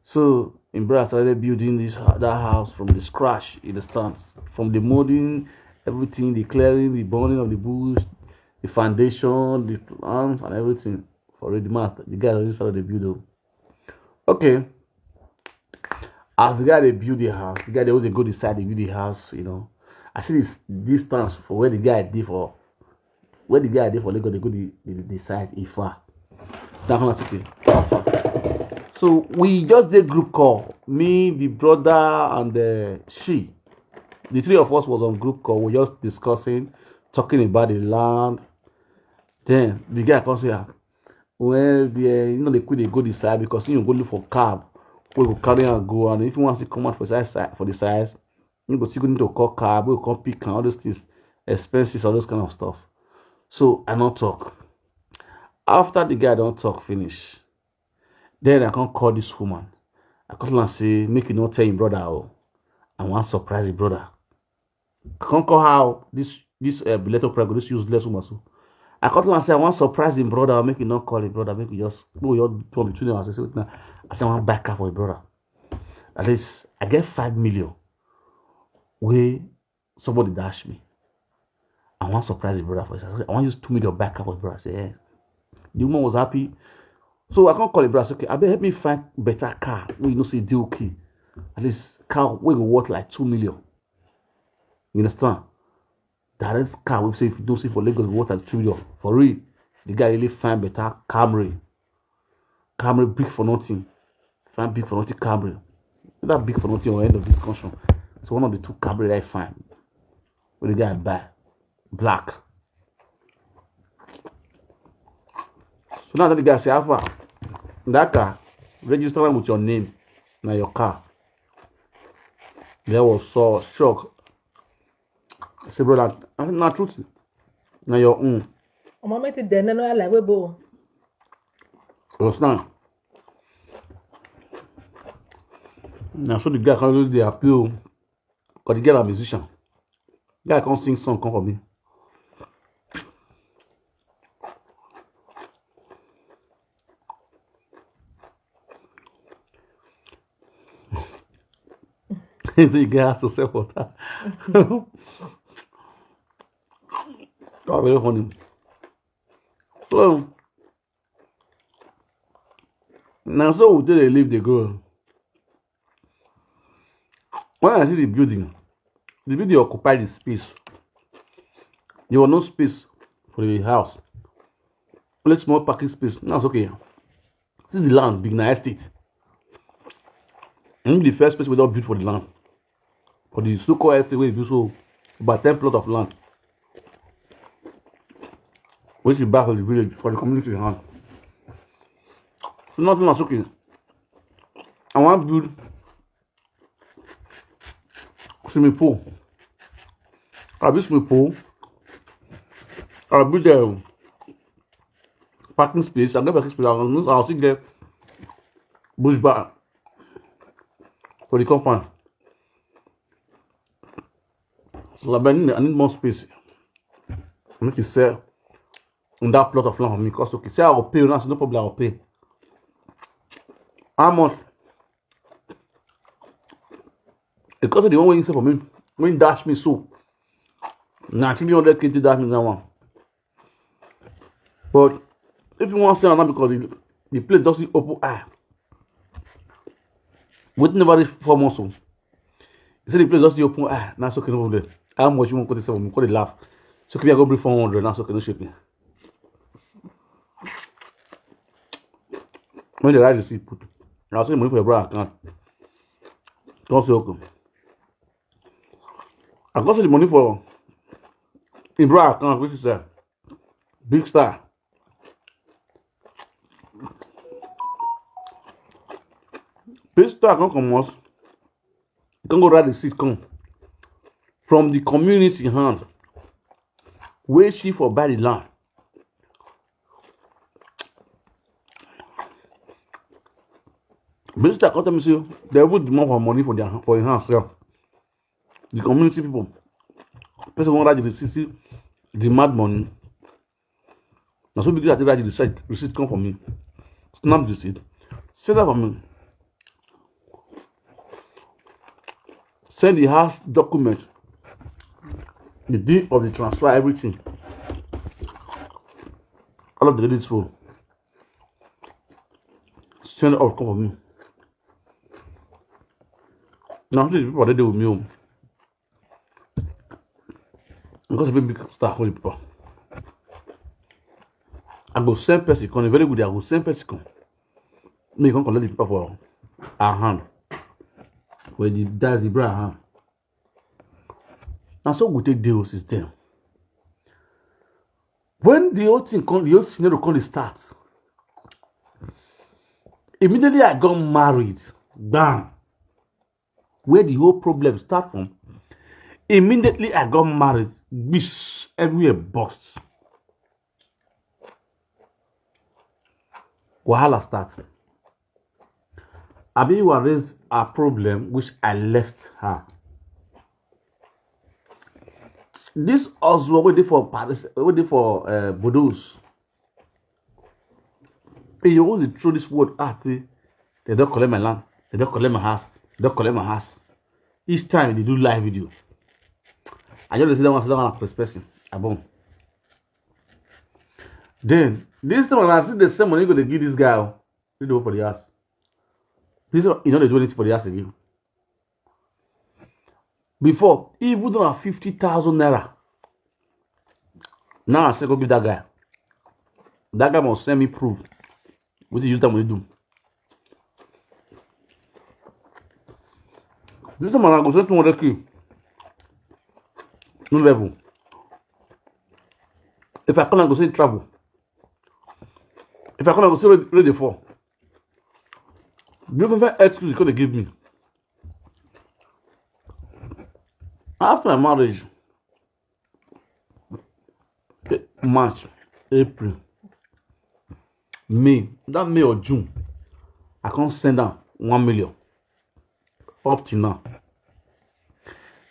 So in brother started building this that house from the scratch. You understand? From the molding, everything, the clearing, the burning of the bush, the foundation, the plants, and everything. For ready math, the guy already started the build. Okay. As the guy they build the house, the guy they always go decide they build the house. You know, I see this distance for where the guy did for where the guy did for Lagos. They go the, the, the side if far. That one okay. So we just did group call. Me, the brother, and the she. The three of us was on group call. We just discussing, talking about the land. Then the guy comes here. Well, the, you know, they could they go this side because you go look for cab. We go carry and go, and if you want to come out for side, side for the size, you go still need to call cab. We come pick and all those things, expenses, all those kind of stuff. So I not talk. After the guy don't talk finish, then I can't call this woman. I call and say make you not tell your brother. Oh, I want surprise your brother. I can't call how this this uh, belittle prego, this useless woman. So I call and say I want surprise him brother. Make you not call him brother. Make you just go your turn between them and say, "Wait now." I say I want back up for your brother. At least I get five million. Way somebody dash me. I want surprise the brother for this. I want use two million back up for the brother. I say, yeah. The woman was happy. So I can't call the brother. Say, okay, I bet help me find better car. We you know say deal okay. At least car we go worth like two million. You understand? Direct car we say if you don't see for Lagos worth like two million. For real, the guy really find better Camry. Camry big for nothing. Find big for nothing Camry. That big for nothing or end of discussion. So one of the two Camry that I find. What the guy buy? Black. So now the guy say, "Alpha, that car, register am with your name, now your car." There was so shock. I say, "Brother, I say, na truth, na your own." Ọmọ mi ti dẹ̀ nínú ẹ̀lẹ́ wébo. Understand? Na so the guy come dey appeal, but the girl na musician. Guy come sing song come for me. He say you get house to sell for that. That very funny. So now so we dey live dey go. When I see the building, the building occupy the space. There was no space for the house. Only small parking space. That's okay. See the land, big na estate. And the first place we don't build for the land. For the so-called estate, we build so about ten plot of land. Which is back for the village, for the community hand. So nothing was okay. I want to build swimming pool. I build swimming pool. I build the parking space. I get parking space. I will still get bush bar for the compound. So I need, I need more space. Make it sell on that plot of land for me. Because okay, say I will pay now, so no problem, I will pay. How much? Because of the one wey he sell for me, wey he dash me so, na three hundred K dash me that one. But if you want sell am now because the, the place doesn't open eye, wetin never reach four months o. He say the place doesn't open eye. Na so okay, no problem. How much you want to sell for me? Come dey laugh. So okay, I go bring four hundred. Na so okay, no shake me. When the right receipt put, I see the money for your brother account. Don't say okay. I got the money for Ibra account, which is a big star. Big star come come out. He come go write the seat come from the community hand. Where she for buy the land? Minister come tell me say they put the money for money for their for him house. Yeah. The community people, person wan write the receipt, say demand money. Na so big that write the receipt, receipt come for me. Snap the receipt, send that for me. Send the house document, the deed of the transfer, everything. All of the ladies phone. Send all come for me. Now these people dey dey with me o. Because big big star holy people. I go send person come, very good. I go send person come. Make you come collect the paper for our hand. When the that's the bra hand. And so we take deal system. When the whole thing come, the whole scenario come dey start. Immediately I got married, bam. Where the whole problem start from. Immediately I got married, this everywhere burst. Wahala start. Abi you raise a problem which I left her. This Oswald wey dey for Paris, wey dey for uh, Bordeaux. He always dey throw this word out say they don collect my land, they don collect my house, they don collect my house. Each time they do live video, I just dey sit down and sit down and press person. I boom. Then this time I see the same money go dey give this guy. Oh, he dey work for the house. This one, he no dey do anything for the house again. Before, even though na fifty thousand naira, now I say go give that guy. That guy must send me proof. What did you tell me to do? This time I go send two hundred K. No level. If I come, I go say travel. If I come, I go say ready, ready for. Different excuse you gonna give me. After my marriage, March, April, May, that May or June, I can't send down one million. Up till now,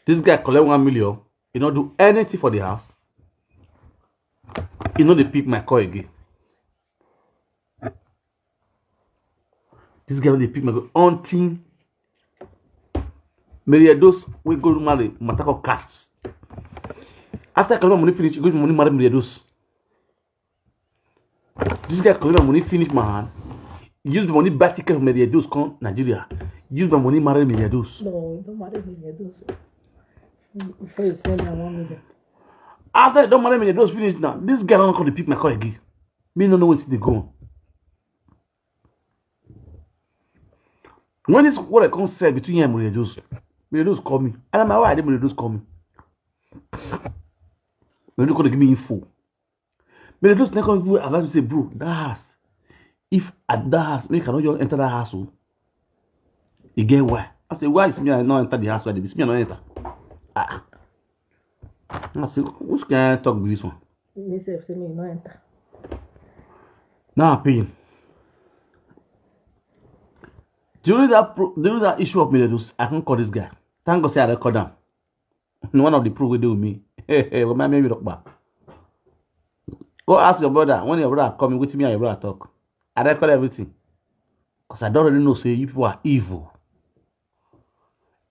this guy collect one million. He not do anything for the house. He not dey pick my call again. This guy no dey pick my call until Mary Edo's wey go marry Matako cast. After I collect money finish, he go money marry Mary Edo's. This guy collect my money, finish my hand. He use the money buy ticket for Mary Edo's come Nigeria. Use my money marry Mary Edo's. No, you don't marry Mary Edo's. Before you send that one million. After you don't marry Mary Edo's finish now, this guy don't come to pick my call again. Me no know wetin dey go on. When this what I come say between him and Mary Edo's, Mary Edo's call me. And I'm like, why did Mary Edo's call me? Mary Edo's come to give me info. Mary Edo's never come even advise me say, bro, that house. If at that house, make I not just enter that house. Oh. You get why? I say, why is me I not enter the house where they be? Me I not enter. Ah. I say, which kind of talk be this one? Me sef say me no enter. Now I pay him. During that pro- during that issue of Mary Edo's, I can't call this guy. Thank God say I record am. One of the pro wey dey with me. Hey, hey, well, my name is Rockba. Go ask your brother when your brother come in, wetin me and your brother talk. I record everything. Because I don't really know say you people are evil.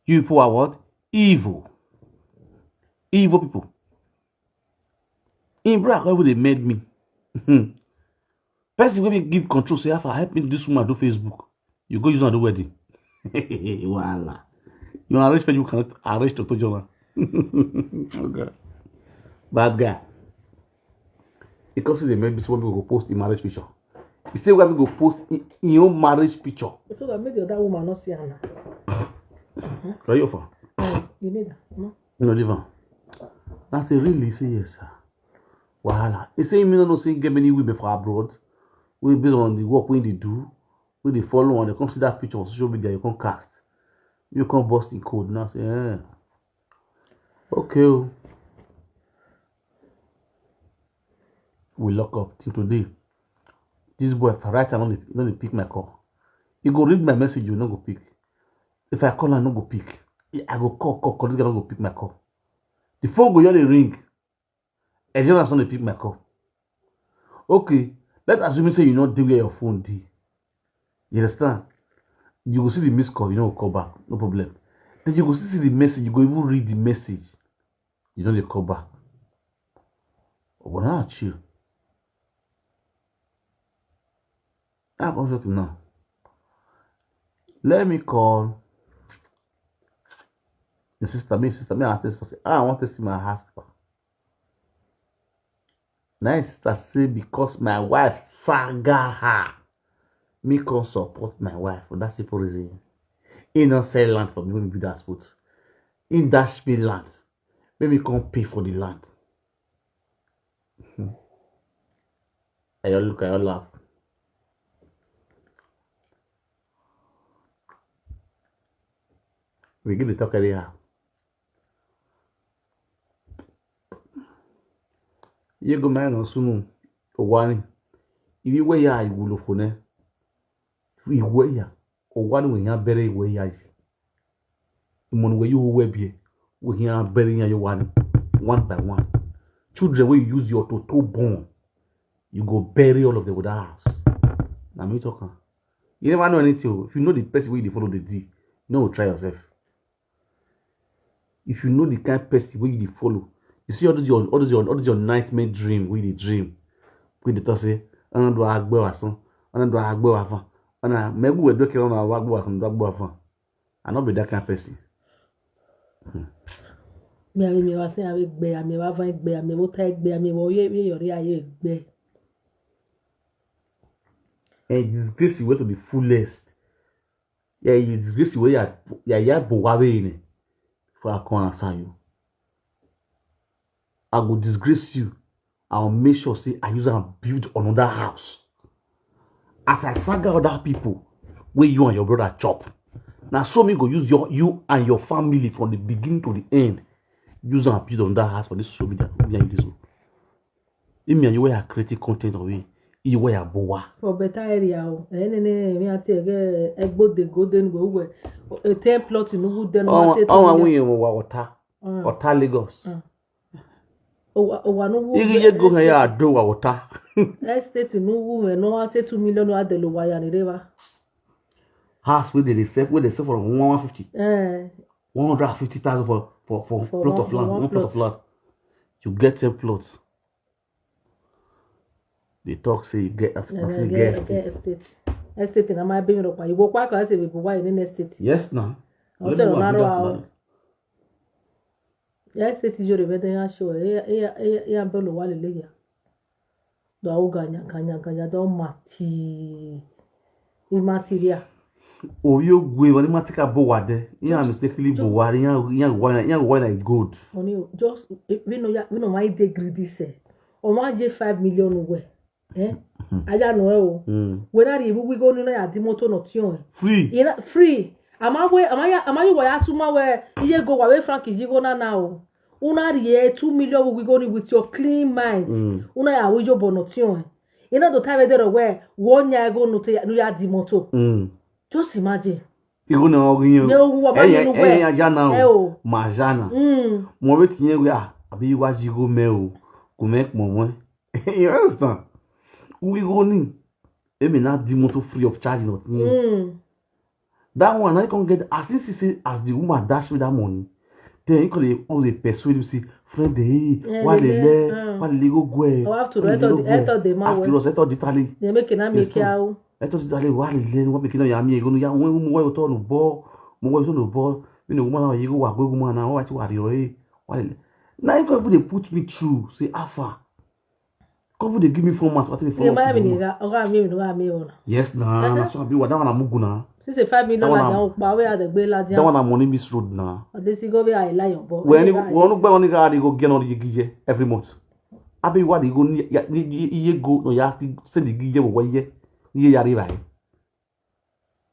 You people are what? Evil. Evil people. In brother come even dey mad me. Hmm. Person wey be give control say, Alpha, help me this woman do Facebook. You go use am do wedding. Wahala. You are rich people cannot arrange to join. Okay. Bad guy. He come see the maybe some people go post the marriage picture. He say why we go post in, in your marriage picture. So that maybe that woman not see her now. Are you far? Mm, you need her. No? No, leave am. I say, really? He say, yes, sir. Wahala. He say, me no know say get many women for abroad. We based on the work we dey do, we dey follow and they come see that picture on social media, you come cast. You come bust in code. Now say, eh. Okay. Oh. We lock up till today. This boy for right now, no dey pick my call. He go read my message, you no go pick. If I call, I no go pick. I go call, call, call, this guy no go pick my call. The phone go just dey ring. Endurance no dey pick my call. Okay, let's assume say you no dey where your phone dey. You understand? You go see the missed call, you no go call back, no problem. Then you go still see the message, you go even read the message. You no dey call back. But now chill. I come talk now. Let me call the sister. Me, sister, me, I tell sister, say, "Ah, I want to see my husband." Now sister say, "Because my wife saga her, me come support my wife for that simple reason. He no sell land for me when we build that spot. He dash me land. Make me come pay for the land." I all look, I all laugh. We give the talk anyhow. Ye go mai no sunu owani. Ibi we ya iwulo fone. Iwe ya. Owani we ya bere iwe ya isi. Imon we you we bie. We ya bere ya yo wani. One by one. Children wey you use your toto born, you go bury all of them with that house. Na me talk am. You never know anything o. If you know the person wey you dey follow dey deal, you no go try yourself. If you know the kind person wey you dey follow, you see all those your all those your all those your nightmare dream wey you dey dream, wey you dey talk say, "Ana do agbe wa san, ana do agbe wa fan, ana megu we do ke ana wa agbe wa san, do agbe wa fan." I no be that kind person. Mi ame mi wa se ame gbe, ame wa van gbe, ame wo ta gbe, ame wo ye ye yori aye gbe. And disgrace you went to the fullest. Yeah, you disgrace you where you are, you are, you are Bowawe in it. For I come answer you. I go disgrace you. I will make sure say I use and build another house. As I saga other people, where you and your brother chop. Now so me go use your you and your family from the beginning to the end. Use and build another house for this social media. Me and you this one. Imi and you where you are creating content of it. You where you are bowa. For better area o. Eh ne ne mi ati ege egbo de golden we we. E ten plot nu wu den ma se. Awon awon yen wa water. Water Lagos. Owa owa nu wu. Igi ye go he ya do wa water. Estate nu wu me no wa se two million wa de lo wa ya ni re ba. House wey dey dey sell wey dey sell for one one fifty. Eh. One hundred and fifty thousand for for for plot of land, one plot of land. You get ten plots. They talk say you get as as you get estate. Estate na my baby ropa. You go kwa ka se be buy in estate. Yes na. Ose ro na ro. Estate yo re be den ya show. E e e ya belo wa le le ya. Do awo ganya ganya ganya do mati. Immaterial. Oyo gwe wani matika bo wade. Ya mistakenly bo wade. Ya ya why ya why na good. Oni just we no ya we no my dey greedy say. O ma je five million we. Eh? Aya no e o. We na ri ibu wigo ni na ya di moto no ti o. Free. Ina free. Ama we ama ya ama you wa ya suma we iye go wa we frank ijigo na na o. Una rie two million we go with your clean mind. Mm. Una ya we yo bono tion. Ina do time there we wo nya go no te no ya di moto. Mm. Just imagine. Igo na ogun yo. Ne ogun wa ma ni we. Eh ya na o. Ma ja na. Mm. Mo be ti yen we ah abi wa ji go me o. Ko me mo mo. You understand? We go ni. Emi na di moto free of charge not ni. Mm. That one, I can get as if she say as the woman dash me that money. Then he could dey always dey persuade you say, friend dey, hey, why dey le, why dey go go eh? I have to write all the write all the man well. After all, write all the tally. They make it na make out. Write all the tally. Why dey le? What make it na yami? You know, ya when we were to no ball, we were to no ball. You know, woman, you go wa go woman now. What you are you? Why dey le? Now you go even dey put me through. Say, how far? Come dey give me phone mask, what the phone? Remind me, oga mi, oga mi, oga mi. Yes, na, na so I be what that one I'm gonna. Since a five million like that, but where are the gbe la? That one I'm money miss road na. This go be I lie your boy. When you when you buy money, go get on the gije every month. I be what you go ye go no ya send the gije wo ye ye ya ri bai.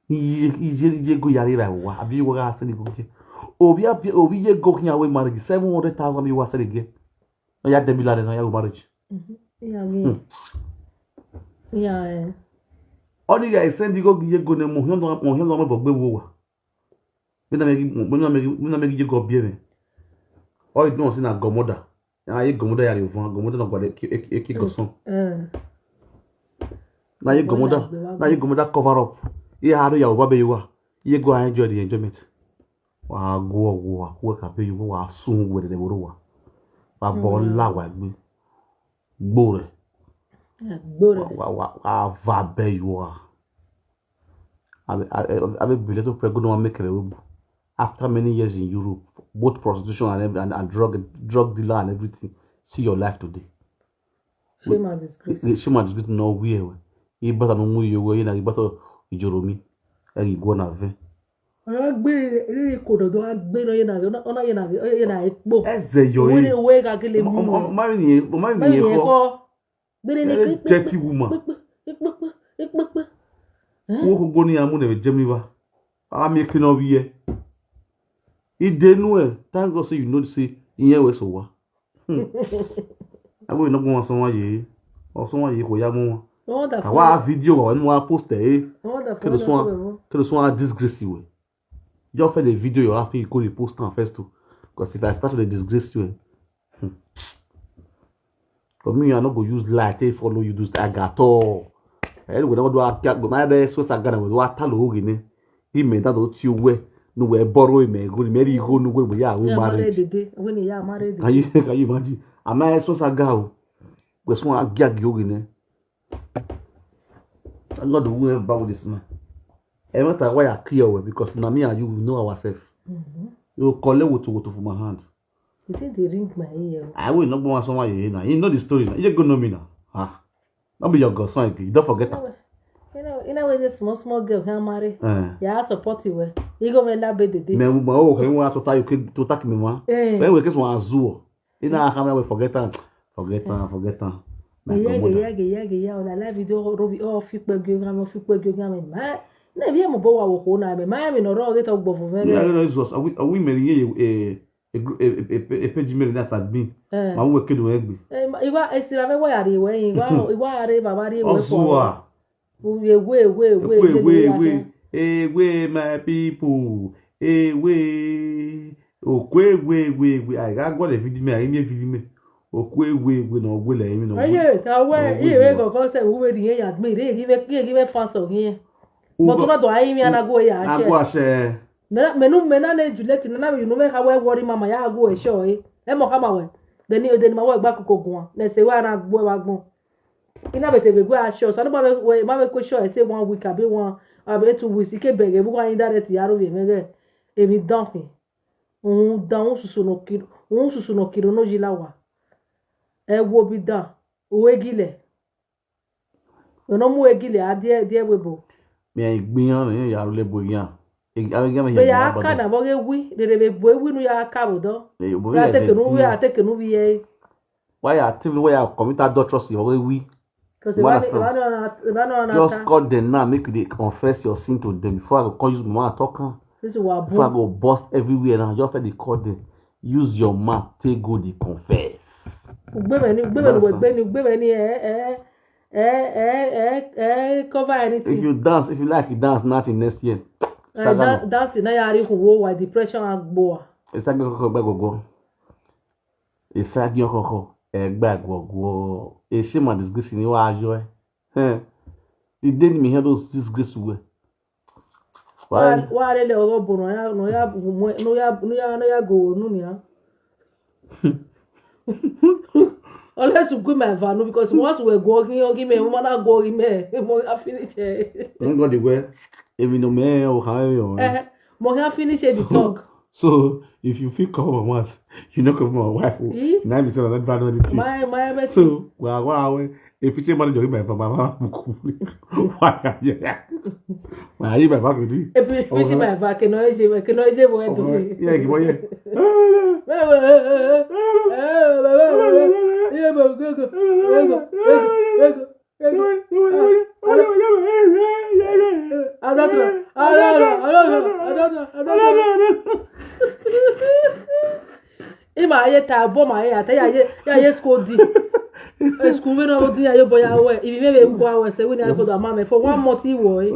Iye iye iye go yare ra wa abi wo ga send go ke. Obi abi obi ye go kinya we marriage seven hundred thousand bi wa send ge. No ya dem bi la no ya go marriage. Mhm. Yeah, yeah. Hmm. Yeah. Eh. All the guys send you go give go ne mo hion mo hion mo bogbe wo wa. Me na me me na me me na me give go be me. All you know say na godmother. Na ye godmother ya yo fun godmother na gwa de ki ki go son. Na ye godmother na ye godmother cover up. Ye ha ya wa be yo wa. Ye go enjoy the enjoyment. Wa go wa wa ka be yo wa sun we de wo wa. Wa bo la wa gbe. Gbore. Gbore. Wa wa wa va be yo wa. I be I be be little pregnant one make a after many years in Europe, both prostitution and every- and, and drug drug dealer and everything. See your life today. Shame and disgrace. The shame and disgrace no wear. He better no mu you away na he better ijoromi. Eri go na ve. Ọ̀rọ̀ gbére rí kò dọ̀dọ̀ wá gbére yẹn náà ọ̀nà yẹn náà yẹn náà epo. Eze yo Owó ní e. Owó ẹ̀ka kí lè mú Ọmọ un. Ọmọ mi ni ọmọ mi Mẹ́rin ni yẹn ẹ̀kọ́. Kọ́ gbére ní Very pípípí dirty woman. Pípípí pípípí. Wo ko gboni amu ne Germany ba. Ami kino bi ye. Idenu e. Thank God say you know say iye we so wa. Hmm. Ago ina gbon so wa ye. O so wa ye ko ya mo. Àwa video wa ni wa post e. Kí ló sún wa kí ló sún wa disgrace we. Just for the video you ask me you go dey post am first o. Because if I start to dey disgrace you eh. Hmm. For me I no go use lie take follow you do that at all. Anyway, no do akia go my best so saga na wa ta lo oge ne. Ime that do ti we no we borrow ime go ni me ri go no we we ya we Yeah, married. Married. When you are married. Can you can you imagine? Am I so saga o? We so agia gi oge ne. Lord, whoever bow this man. I want to why I clear away because na me and you we know ourselves. Mm-hmm. You will collect woto woto for my hand. You think they ring my ear? I will not go on someone you know. You know the story now. You go know me now. Ah, not be your godson again. You don't forget that. You know, you know, when this small small girl can marry, uh. Yeah, I support you. Well. You go when that bed the day. Me, oh, okay, we want to tell you to take me, man. Eh. When we get one azure. Ina aka me we forget am. Forget am, forget am. Like Geyege, commoder. Yege, yege, ya. Una live video robi o fi pe gyo gami, o fi pe gyo gami. Ma, na bi mo bo wa wo ko na me. Ma mi no ro ge to gbo fu me. Yeah, no, it's just. Are we, are we marrying a, a, a, a, a, a page married as admin? Eh. Ma we kedo egbe. Eh, ma, iwa esira me wa ya ri we, iwa, iwa re baba ri we. Ozuwa. Ewe, ewe, ewe, ewe, ewe, ewe, my people. Ewe. Okwe, ewe, ewe, ewe. I got God a video me. I need a video me. Okwe, ewe, ewe, no, ewe, le, ewe, no, ewe. Aye, ka we, iwe go go se, uwe di ye ya, me, re, give me, give me fast of here. But not do I, me, and I go, yeah, I go, share. Mena, menu, mena, ne, Juliet, na, na, you know, me, how I worry, mama, ya, go, eh, sure, eh. E mo, come away. Then, then, my work back, go, go on. Let's say, where I go, I go. Ina bete be go a show. So no ma be ma be ko show e say one week abi one abi two weeks. Ike bege bu kwa indirect ya ro be mege. Emi don hin. Un dan un susu no kiro. Un susu no kiro no jila wa. E wo bi dan. Uwe gile. Ono mu egile a die die webo. Mi a igbiyan ni ya le bo yan. Igi ave gama Be ya ya ba ka na. Na bo ge wi. Rere be bo wi nu ya ka bo do. Ya te ke nu ya te ke nu bi ye. Why you actively why you commit adultery or we? Because if I if I don't if I don't Just understand. Call them now, make they confess your sin to them before I go call use my mouth talk am. This is what Before I boom. Go bust everywhere now, just let they call them. Use your mouth, take go they confess. Ugbebe ni ugbebe ni Understand? Ugbebe ni eh eh eh eh eh eh cover If anything. You dance, if you like, you dance nothing next year. Eh, Saga dan- no. Dancing na ya ri kun wo wa depression agbo. It's like go go go. It's like you go go. Egba go go. E shame and disgrace ni wa ajo e. Eh. The day me hear those disgrace we. Wa Why? Wa le le ogo bo no ya no ya no ya no ya no ya go nu ni a. Unless you go my van because once we go gi ogi me, woman na go gi me. Mo ga finish e. Thank God the way. Even though me o ha yo. Eh, mo ga finish e the talk. So if you feel come on once, you know come my wife. Eh? Now be say that bad one thing. My my best. So wa wa we. If you change manager my mama. Why are you? Why are you my back with me? Epi epi si my back ke no je ke no je bo e to. Yeah, give me. Ima ye ta bo ma ye ata ya ye ya ye skodi. School wey no go do ya, yo boy, ya we. If you maybe go out, say we need to go to mama for one month, you boy.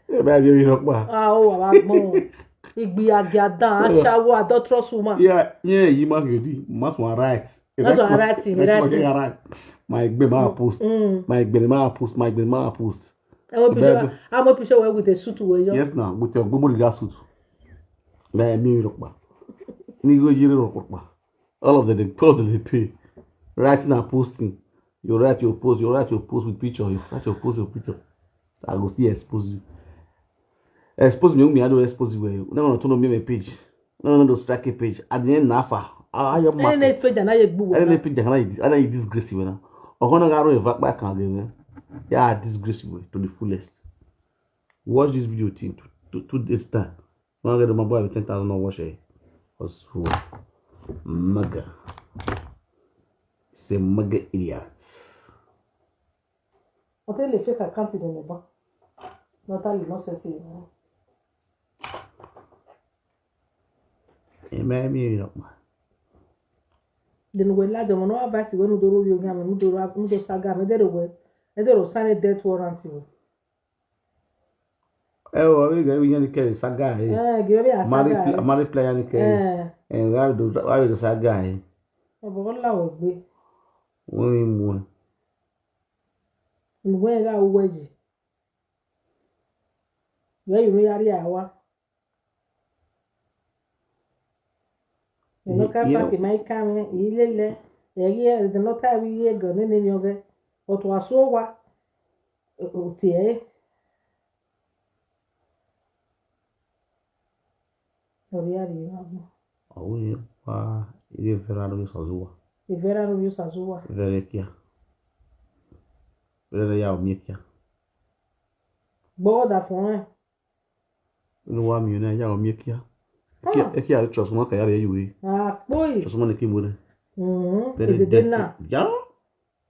Ebe a bịa ire ọkpa. Ah, oh, wa gbon. Igbi agiadan, ashawo, adulterous woman. Yeah, yeah, you mark your D. Must one right. That's one right thing, right thing. Right. My gbe ma post. Mm. My gbe ma post. My gbe ma post. I want picture. I want picture where with a suit where you. Yes, now with your gbogbo riga suit. Na eme ire ọkpa. Ni go ire ọkpa. All of them, they, all of them they pay. Writing and posting. You write your post. You write your post with picture. You write your post with picture. I go still expose you. Expose me, me I don't expose you. Well, you never turn on me my page. No, no, no, strike a page. At the end, nafa. I your Any net market. Page and I gbu. Any page, and I, and I disgrace you now. Or gonna go and back back again. Yeah, disgrace you to the fullest. Watch this video till to, to, to this time. When I get my boy with ten thousand, not watch it. Also, maga. Say maga idiot. Hotel le fake account in the bank. Not only not say say. Amen. Me, you know. Then we like the one who advice when we do review game, we do we do saga, we do we, we do sign a death warrant. We. Eh, oh, we get we get the saga. Eh, Eh, give me a married saga. pl- married player ni kẹ. Eh, Eh, we have the we have the saga. Eh, ọbọ ńlá wọ gbé. Wọ́n rí mu ẹ. Ìwé ẹ̀rọ owó ẹ̀jẹ̀. Where you really are wa. Ìlú kápákì máa ń ká mi, ilé lẹ, ẹ̀rí ẹ̀ ẹ̀dùn lọ́tà rí yé gan nínú mi ọ̀gẹ́. Ọ̀tọ̀ àṣọ wa, òtí ẹ̀. Ọ̀rí àrí wa mọ̀. Ọ̀hún ni wá ilé ìfẹ́ra lórí sọ̀zúwà. Ìfẹ́ra lórí sàzúwà. Ìfẹ́rẹ́ kíá. Ìfẹ́rẹ́ yà ọ̀mí kíá. Gbọ́wọ́ dà fún ẹ̀. Inú wa mi ò ní ayá ọ̀mí kíá. Ẹ kí àrí trust mọ́ kàyà rẹ̀ yìí wé. Àpò yìí. Trust mọ́ ni kí mo rẹ̀. Mhm. Very Èdèdè dirty. náà. Yá.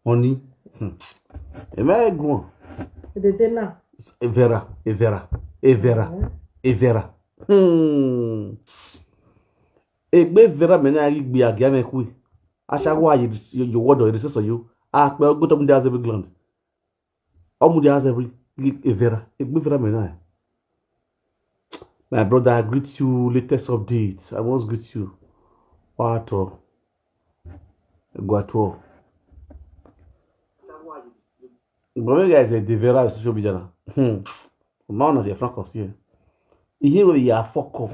Wọ́n ní. Ẹ bẹ́ẹ̀ gùn. Èdèdè náà. Evera, Evera, Evera, Mhm. Evera. Hmm. Egbe Evera mene agi gbe agi ame kui. Ashawo ayi yo wodo ede seso yo. Akpe ogoto mu dey has every gland. Omu dey has every Evera. Egbe Evera mene. My brother, I greet you. Latest updates. I must greet you. What? Go at all. But you guys are the Evera on social media now. Hmm. Ma ọ nọ dị frank of here. Ihe were ya fuck up.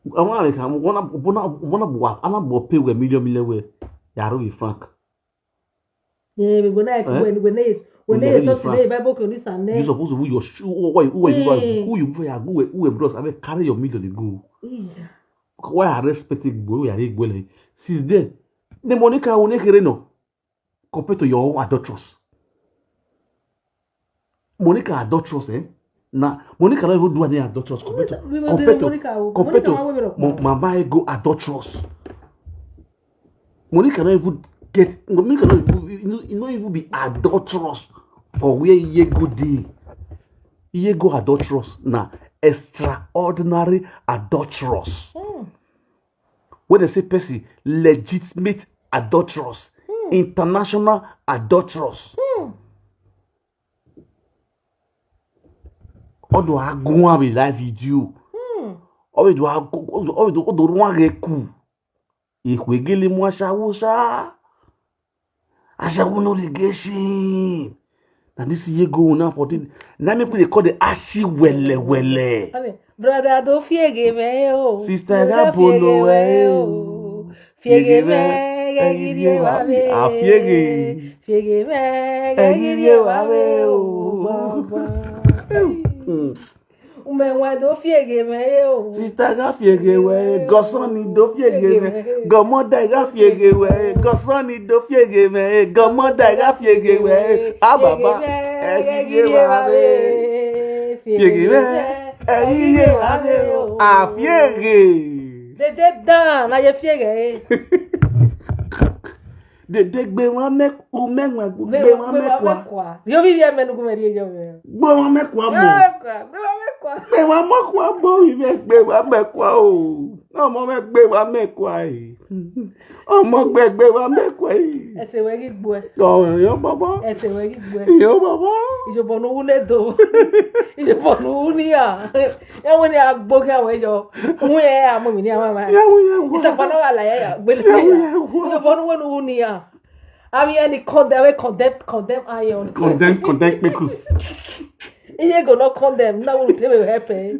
Àwọn àmì kan wọn náà wọn náà wọn náà bọ ana bọ pay wẹ million million wẹ yàrá wí frank. Ee, we go na ekwu Eh? we we na yes we na We yes na so frank. na ebe boke ni san You ne. Suppose to who your shoe who why who were you Eh. Who you were go where who were bros abeg carry your million dey go. Iya. Why I respect it boy where I go like since then the Monica will not no compared to your own adulterous. Monica adulterous, eh? Now, Monica not even do any adulterous compared to We will compared do to Monica o. compared Monica to wa we rock. Mo- Mama Ego adulterous. Monica not even get Monica not even, you know, you not even be adulterous for where Yego dey. Yego adulterous na extraordinary adulterous. Hmm. When they say person legitimate adulterous, Hmm. International adulterous. Hmm. Odo agun abi live video. Hmm. Odo agun odo odo ruwa ge ku. Ikwegele mu ashawo sha. Ashawo no dey get shame. Na this year go now for this. Na me people dey call the ashi wele wele. Ale, brother, don't fear game, eh, oh. Sister, Brother, that bono, fear game, eh, oh. Fear game, eh, eh, give you away. Ah, fear game. Fear game, eh, Eh, eh, give give you you away, away, oh. oh. Baba. Hmm. Ume wa don't fear game, eh, oh. Sister ga fiege we, gosoni do fiege me. Gomoda ga fiege we, gosoni do fiege me. Gomoda ga fiege we. Ah baba, eh, give you away. Fiege me, eh, give you away. Ah, fiege. They dey down, na ye fear, eh. Dede gbe wan me ume wan gbe wan me kwa. Yo bi bi me nugu me ri ejo me. Gbe wan me kwa mo. Gbe wan me kwa, gbe wan me kwa. Gbe wan mo kwa bo wi me gbe wan me kwa o. No mo me gbe wan me kwa e. Ọmọ gbẹgbẹ wa mẹ́kọ̀ọ́ yìí. Ẹsẹ̀ wẹ̀ rí gbọ́ ẹ. Ọ̀rọ̀ yẹn bàbá. Ẹsẹ̀ wẹ̀ rí gbọ́ ẹ. Ìyẹn bàbá. Ìjọba ọ̀nà owó lè dò. Ìjọba ọ̀nà owó níyà. Ẹ̀wọ̀n ni agbókè àwọn ẹ̀yọ. Òun yẹ àmọ́ mi ní àwọn àmà. Ìyàwó yẹn wọ. Ìsàpá náà wà láyé yà. Gbélé Ìyàwó yà. yẹn wọ. Ìjọba ọ̀nà owó ni wọ́n níyà. Àmì ẹni condemn, condemn, condemn iron. Condemn, condemn pickles. Iye go no condemn. Now we tell you help eh.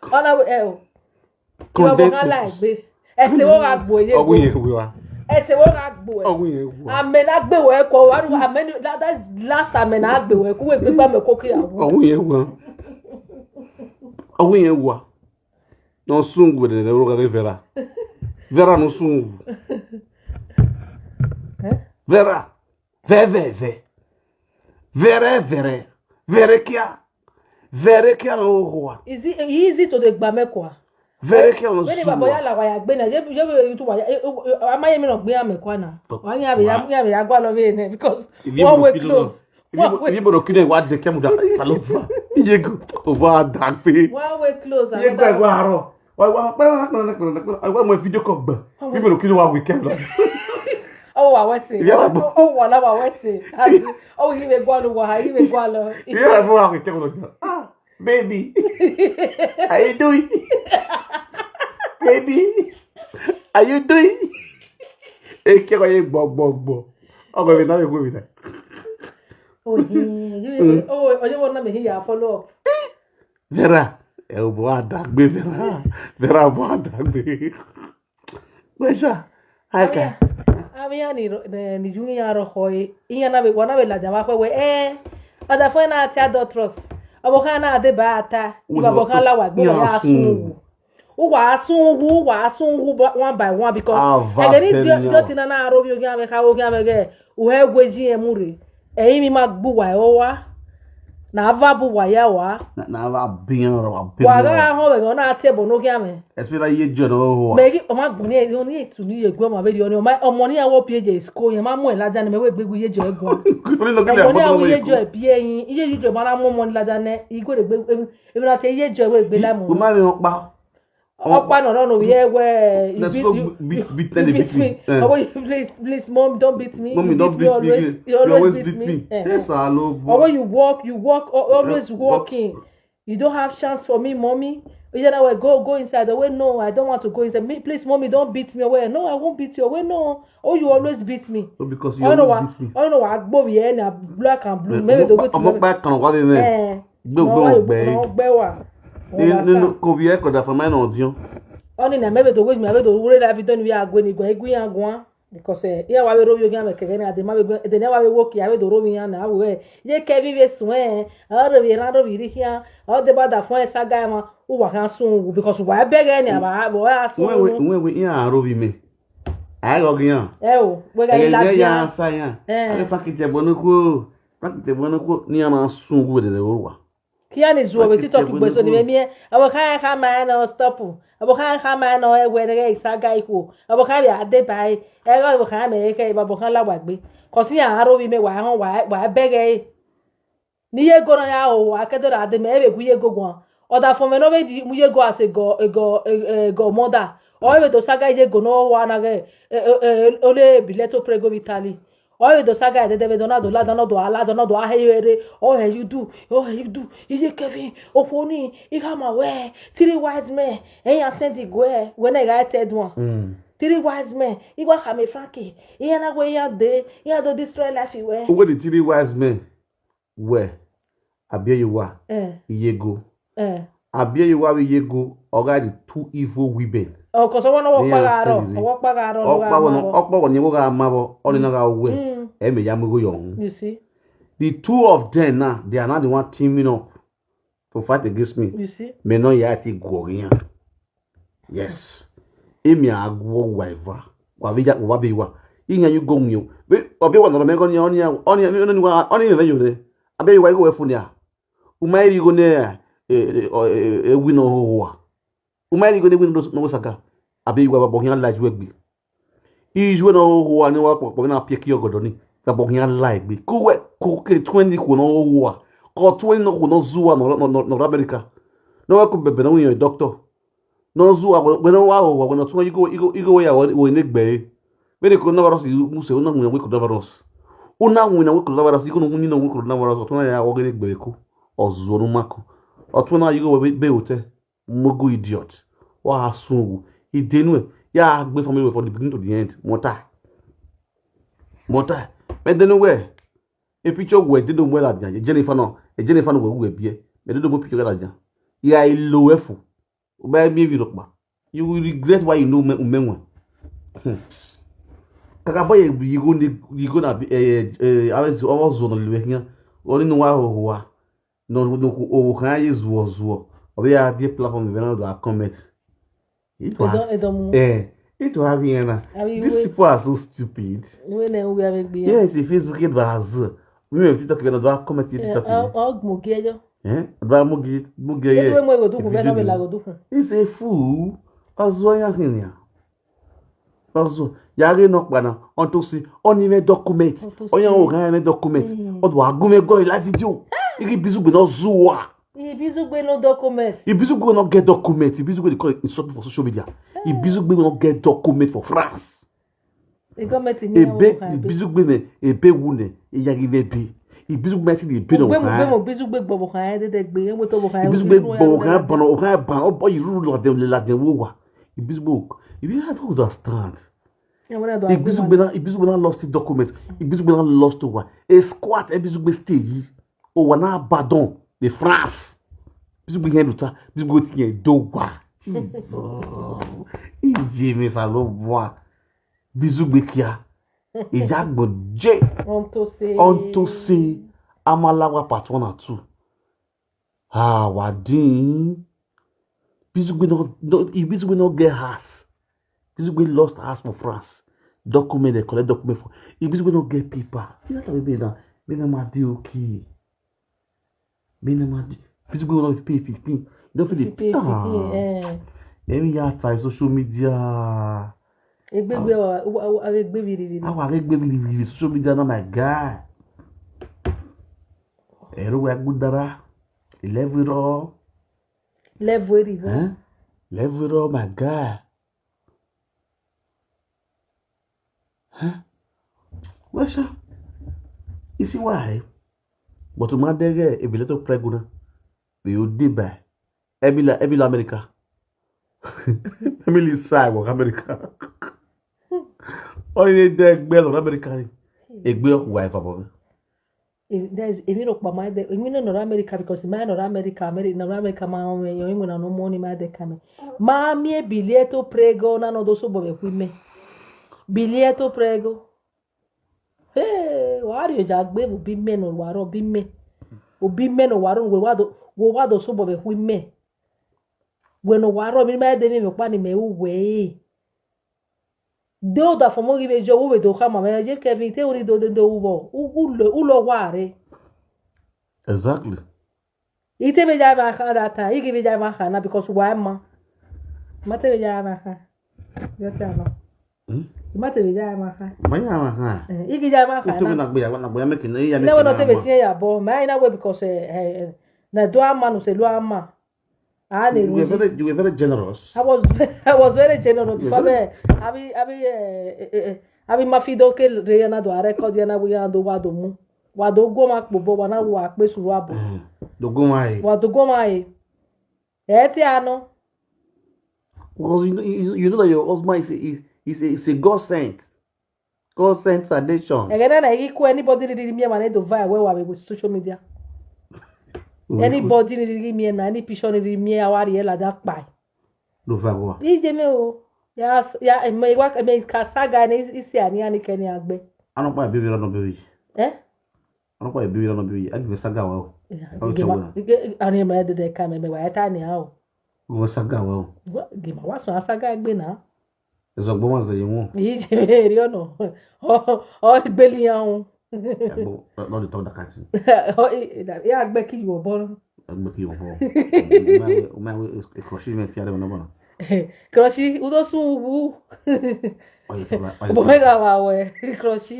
Ọ̀nà ẹ̀ o. Ìjọba Condemn kan láì pickles. gbé. Ẹsẹ̀ wọ́n wá gbò yé. Ọwọ́ yẹn wọ wa. Ẹsẹ̀ wọ́n wá gbò ẹ̀. Ọwọ́ yẹn wọ. Àmì náà gbé wọ̀ ẹ̀ kọ́ wá. Àmì ní that that's last àmì náà gbé wọ̀ ẹ̀ kó wọ́n gbé gbà mí kó kí àwọn. Ọwọ́ yẹn wọ. Ọwọ́ yẹn wọ. N'osungu de de roga de Vera. Vera n'osungu. Eh? Vera. Ve ve ve. Vere vere. Vere kia. Vere kia no wa. Is it easy to the gbamekwa? Vere kia no When the baba sungu. Yala wa ya gbe na, you you you to wa ya. Am I even gbe amekwa na? Wa ya be ya ya be ya gwa lo be ne because If you one way broke it close. If you if you broke it, what the camera? Salofa. Yego. O ba da pe. One way close. Yego e gwa aro. Wa wa pa na na na na. Wa mo video call gba. If you broke it, what we camera? Oh, wa wese. Yeah, but- Oh, wa la wa wese. Oh, he be gwa lo wa, he be gwa lo. Yeah, mo wa we camera. Ah, baby. How you doing? Baby. How you doing? E ke ko ye gbo gbo gbo. Ọkọ mi na me go mi na. Oh, he. Oh, oh, you want me here follow up. Vera, e o bo adagbe Vera. Vera bo adagbe. Wesha. Hi ka. Ami ani ni juni ya ro hoi. Iya na be wana be la jama ko we eh. Ada fo na ati adulterous. Abo kan na de ba ata. Iba bo kan la wa gbe ya sun. Uwa sun wu, uwa sun wu one by one because Ava egeni Daniel. Dio tina na aro bi ogi ame ka ogi ame ge. Uhe gweji emure. Eyi mi ma gbu wa o wa. Na ava bu wa ya wa. Na na va biyan ro wa Wa biyan. Ro. Ga ho we go na ate bo no gi ame. Especially ye jo no ho. Me gi o ma gbun ni o ni tu ni ye gbo ma be ri o ni o ma omo ni awo pie je school yen ma mu e la ja ni me we gbegbu ye jo e gbo. Kúrò lọ Omo ni awo ye jo e bi eyin iye ye jo ma na mu omo ni la ja ne igwe re gbe emi na te ye jo we gbe la Mo mu. máa ń yan pa. Opa no no no ye we you Let's beat go you beat beat you tell the beat beat me. me. Eh. Oh, you please please mom don't beat me. Mommy, You don't beat me beat me. Always. You You always always beat beat me. me. Eh, Yes, eh. I love Or when you. You walk, you walk, al- always Walk. walking. You don't have chance for me, mommy. You know, go go inside. Oh, wait, no, I don't want to go inside. Me, please, mommy, don't beat me. Oh, wait, no, I won't beat you. Oh, wait, no. Oh, you always beat me. No, because you Oh no, always wa, beat me. Oh no, wa gbo ye na black and blue. Maybe they go to Ọmọ pa kan wá lé náà. Eh. Gbé No, ògbé why you ọgbẹ́. No, gbe wa. Nínú kò fi ẹ̀kọ́ dà fún mẹ́rin ọ̀díọ́. Only na maybe to wait me, maybe to wait that video we are going to go. Egwi yan gwan. Because eh, yeah, wa we ro yo gan me kege na de ma we gwan. De na wa we wo ki a we do ro mi yan na we. Ye ke vi ve sun eh. A ro vi ran ro vi ri kian. A de ba da fun e sa ga ma. U wa kan sun because wa be ge ni aba bo a sun. Wẹ́wẹ́ wẹ́wẹ́ yín àárọ̀ bí mi. Àárọ̀ gan. Eh o, we ga Ẹ̀yẹ la yẹn bi yà á an. Sáyà. Eh. Àbí fákìtì ẹ̀bọ̀n ní kú. Fákìtì ẹ̀bọ̀n ní kú ní a máa sun owó ìdẹ̀rẹ̀ wọ́n wà. Kia ni zuo Wa we ki TikTok te gbe so ni bono me mi. Abo kan ka ma na stop. Abo kan ka ma na e we re sa ga iko. Abo kan bi ade bai. E go abo kan me ke abo kan la wa gbe. Ko si a ro bi me wa han wa wa be ge. Ni ye go na ya o wa ke do ra de me e be gu ye go gwan. Oda fo me no be di mu ye go as a go a go a go mother. O e be to sa ga ye go no wa na ge. O le bi le to pray go Italy. Oyo do saga de de do na do la do no do ala do no do ahe yere. Oh hey you do. Oh hey you do. Iye Kevin. Ofoni. Iga ma we. Three wise men. Eh ya send the go eh. When I got third one. Mm. Three wise men. Iwa kame Frankie. Iya na go iya de. Iya do destroy life iwe. Who were the three wise men? Where? Abioyewa. Eh. Iyego. Eh. Abioyewa with Iyego. Oga the two evil women. Oh, cause one They walk are back sending. Walk back. Okpa wọn okpa wọn ni wọn ga ma bọ ọni na ga we. Mm. Eme ya mugo yon. You see. The two of them now, they are not the one teaming up to fight against me. You see. Me no ya ti go yan. Yes. Emi a go wa iva. Wa bi ya wa bi wa. Inya you go nyo. Be obi wa no me go ni oni oni oni wa oni ve yo re. Abi wa go we fu ni a. U ma ri go ne e e wi no ho wa. U ma ri go ne wi no no saka. Abi wa ba bo yan la ju egbe. Ijwe no ho wa ni wa po po na pie ki ogodo ni. Ba bo yan la egbe. Ku we ku ke twenty ku no ho wa. Ko twenty no ku no zuwa no no no America. No wa ku bebe no wi doctor. No zuwa we no wa ho wa no tun igo igo igo ya wo ni gbe. Where the coronavirus is, you say, una win with coronavirus. Una win with coronavirus, you gonna win with coronavirus, or tuna ya wogene gbeko, or zonu mako. Or tuna you go be hotel, mogo idiot. Wa sungu. Idenu, ya gbe family for the beginning to the end. Mota. Mota. But then where? A picture where they don't wear that. Jennifer no. A Jennifer no we be. But they don't picture that. Ya ilo efu. Ube mi bi lokpa. You will regret why you know me umenwe. Hmm. Kaka boy you go ni you go na eh eh awa zo na lwe hian. Oni no wa ho wa. No no ko o kan ye zuo zuo. Obi ya die platform we na do comment. It wa. Edo edo mu. Eh, it wa hian na. Abi These we people are so stupid. We na we are be. Yes, if Facebook it was. We have TikTok we na do comment TikTok. Au au mo gejo. Eh? Bra mugi mugi Yesu ye. We mwe goduku, Ebi vena jojo. Vela goduku. He's a fool. Ozo ya hinya. Ozo ya re no kpana. Onto si oni me document. Onto si. Oya o ga me document. Mm. Odo agume go live video. Igi bizugbe no zuwa. Ibizugbe no document. Ibizugbe no get document. Ibizugbe dey call insult for social media. Ibizugbe no get document for France. The government in Ebe Nigeria. Ibizugbe ne ebe wune eyagi nebe. Ibizugbe ti ebe no. Gbe mo gbe mo bizugbe gbo bo kan de de gbe mo to bo kan. Ibizugbe gbo kan bana o kan bana o bo iru lo de la de wo wa. Ibizugbe. If you have to understand. Ibizugbe na Ibizugbe na lost the document. Ibizugbe na lost wa. A squat Ibizugbe stay yi. O wa na badon de France. Ibizugbe yen luta. Ibizugbe ti yen do wa. Jesus. Ije mi sa lo wa. Bizugbe kia. Iyagbo je. Unto say. Unto say. Amalawa part one and two. Ah, Wadin. Bizugbe no, no, Bizugbe no get house. Bizugbe lost house for France. Document, they collect document for. Bizugbe no get paper. You know what I mean now? Me na ma dey okay. Me na ma dey. Bizugbe no pay fifteen. You don't feel the Pay fifteen, eh. Every year, social media. Egbegbe wa, wa, wa, egbe viri viri. Awa egbe viri viri, social media na my guy. Ero wa gudara. Level up. Level up. Eh? Level up, my guy. Huh? Well, sir, you see why? But to my dege, if you let prego na, we will dey by. Emila, Emila America. Emily sai work America. Oh, you dey there, America. Egbe wa ifa bo. If there's, if you look by my day, you know, not America because my not America, America, not America, my own, you know, no money, my day coming. Mami, Bilieto prego, na no do so, but we me. Bilieto prego. Hey, wari o jagbe, obi me no waro, obi me. Obi me no waro, we wa do, we wa do so, but we me. We no waro, mi, my day, mi, me, pa ni me, uwe. De o da fo mo gi be jo wo be do ka ma me je Kevin te ori do de do wo. U u lo u lo wa re. Exactly. Ite be ja ma ka that time. Igi be ja ma ka na because why ma. Ma te be ja ma ka. Yo te no. Hmm? Ma te be ja ma ka. Ma ya ma ka. Eh, igi ja ma ka. Ito na gbe ya na gbe ya make na ya make. Na we no te be si ya bo. Ma ina we because eh, eh, eh, na do ama no se lo ama. Ah, you were very, you were very generous. I was, I was very generous. You were very. Abi, abi, eh, eh, eh, abi mafido ke re na do record ya na we ya do wa do mu. Wa do go ma po bo wa na wa pe suru abo. Eh, do go ma e. Wa do go ma e. Eh, ti ano. Because you know, you, you know that your husband is a, is, is a, is a God sent. God sent foundation. Egena na igi ku anybody really really me man do viral well well with social media. Anybody really really me na any picture really me awari ela da pa. Do viral. Ije me o. Ya ya me wa me ka saga ni isi ani ani keni agbe. Ano pa baby no baby. Eh? Ano pa baby no baby. Agi saga wa o. Ige ma ige ani me de de ka me me wa eta ni a o. Go saga wa o. Ge ma wa so saga gbe na. Ezogbo wan ze yin won. Ije me ri ono. O o gbeli yan o. Egbo no dey talk that kind thing. O ya gbe ki yo bo. Egbo ki yo bo. O ma we o ma we e crush me ti are na bona. Crush u do su wu. Oye to ba. Bo me ga wa we crush.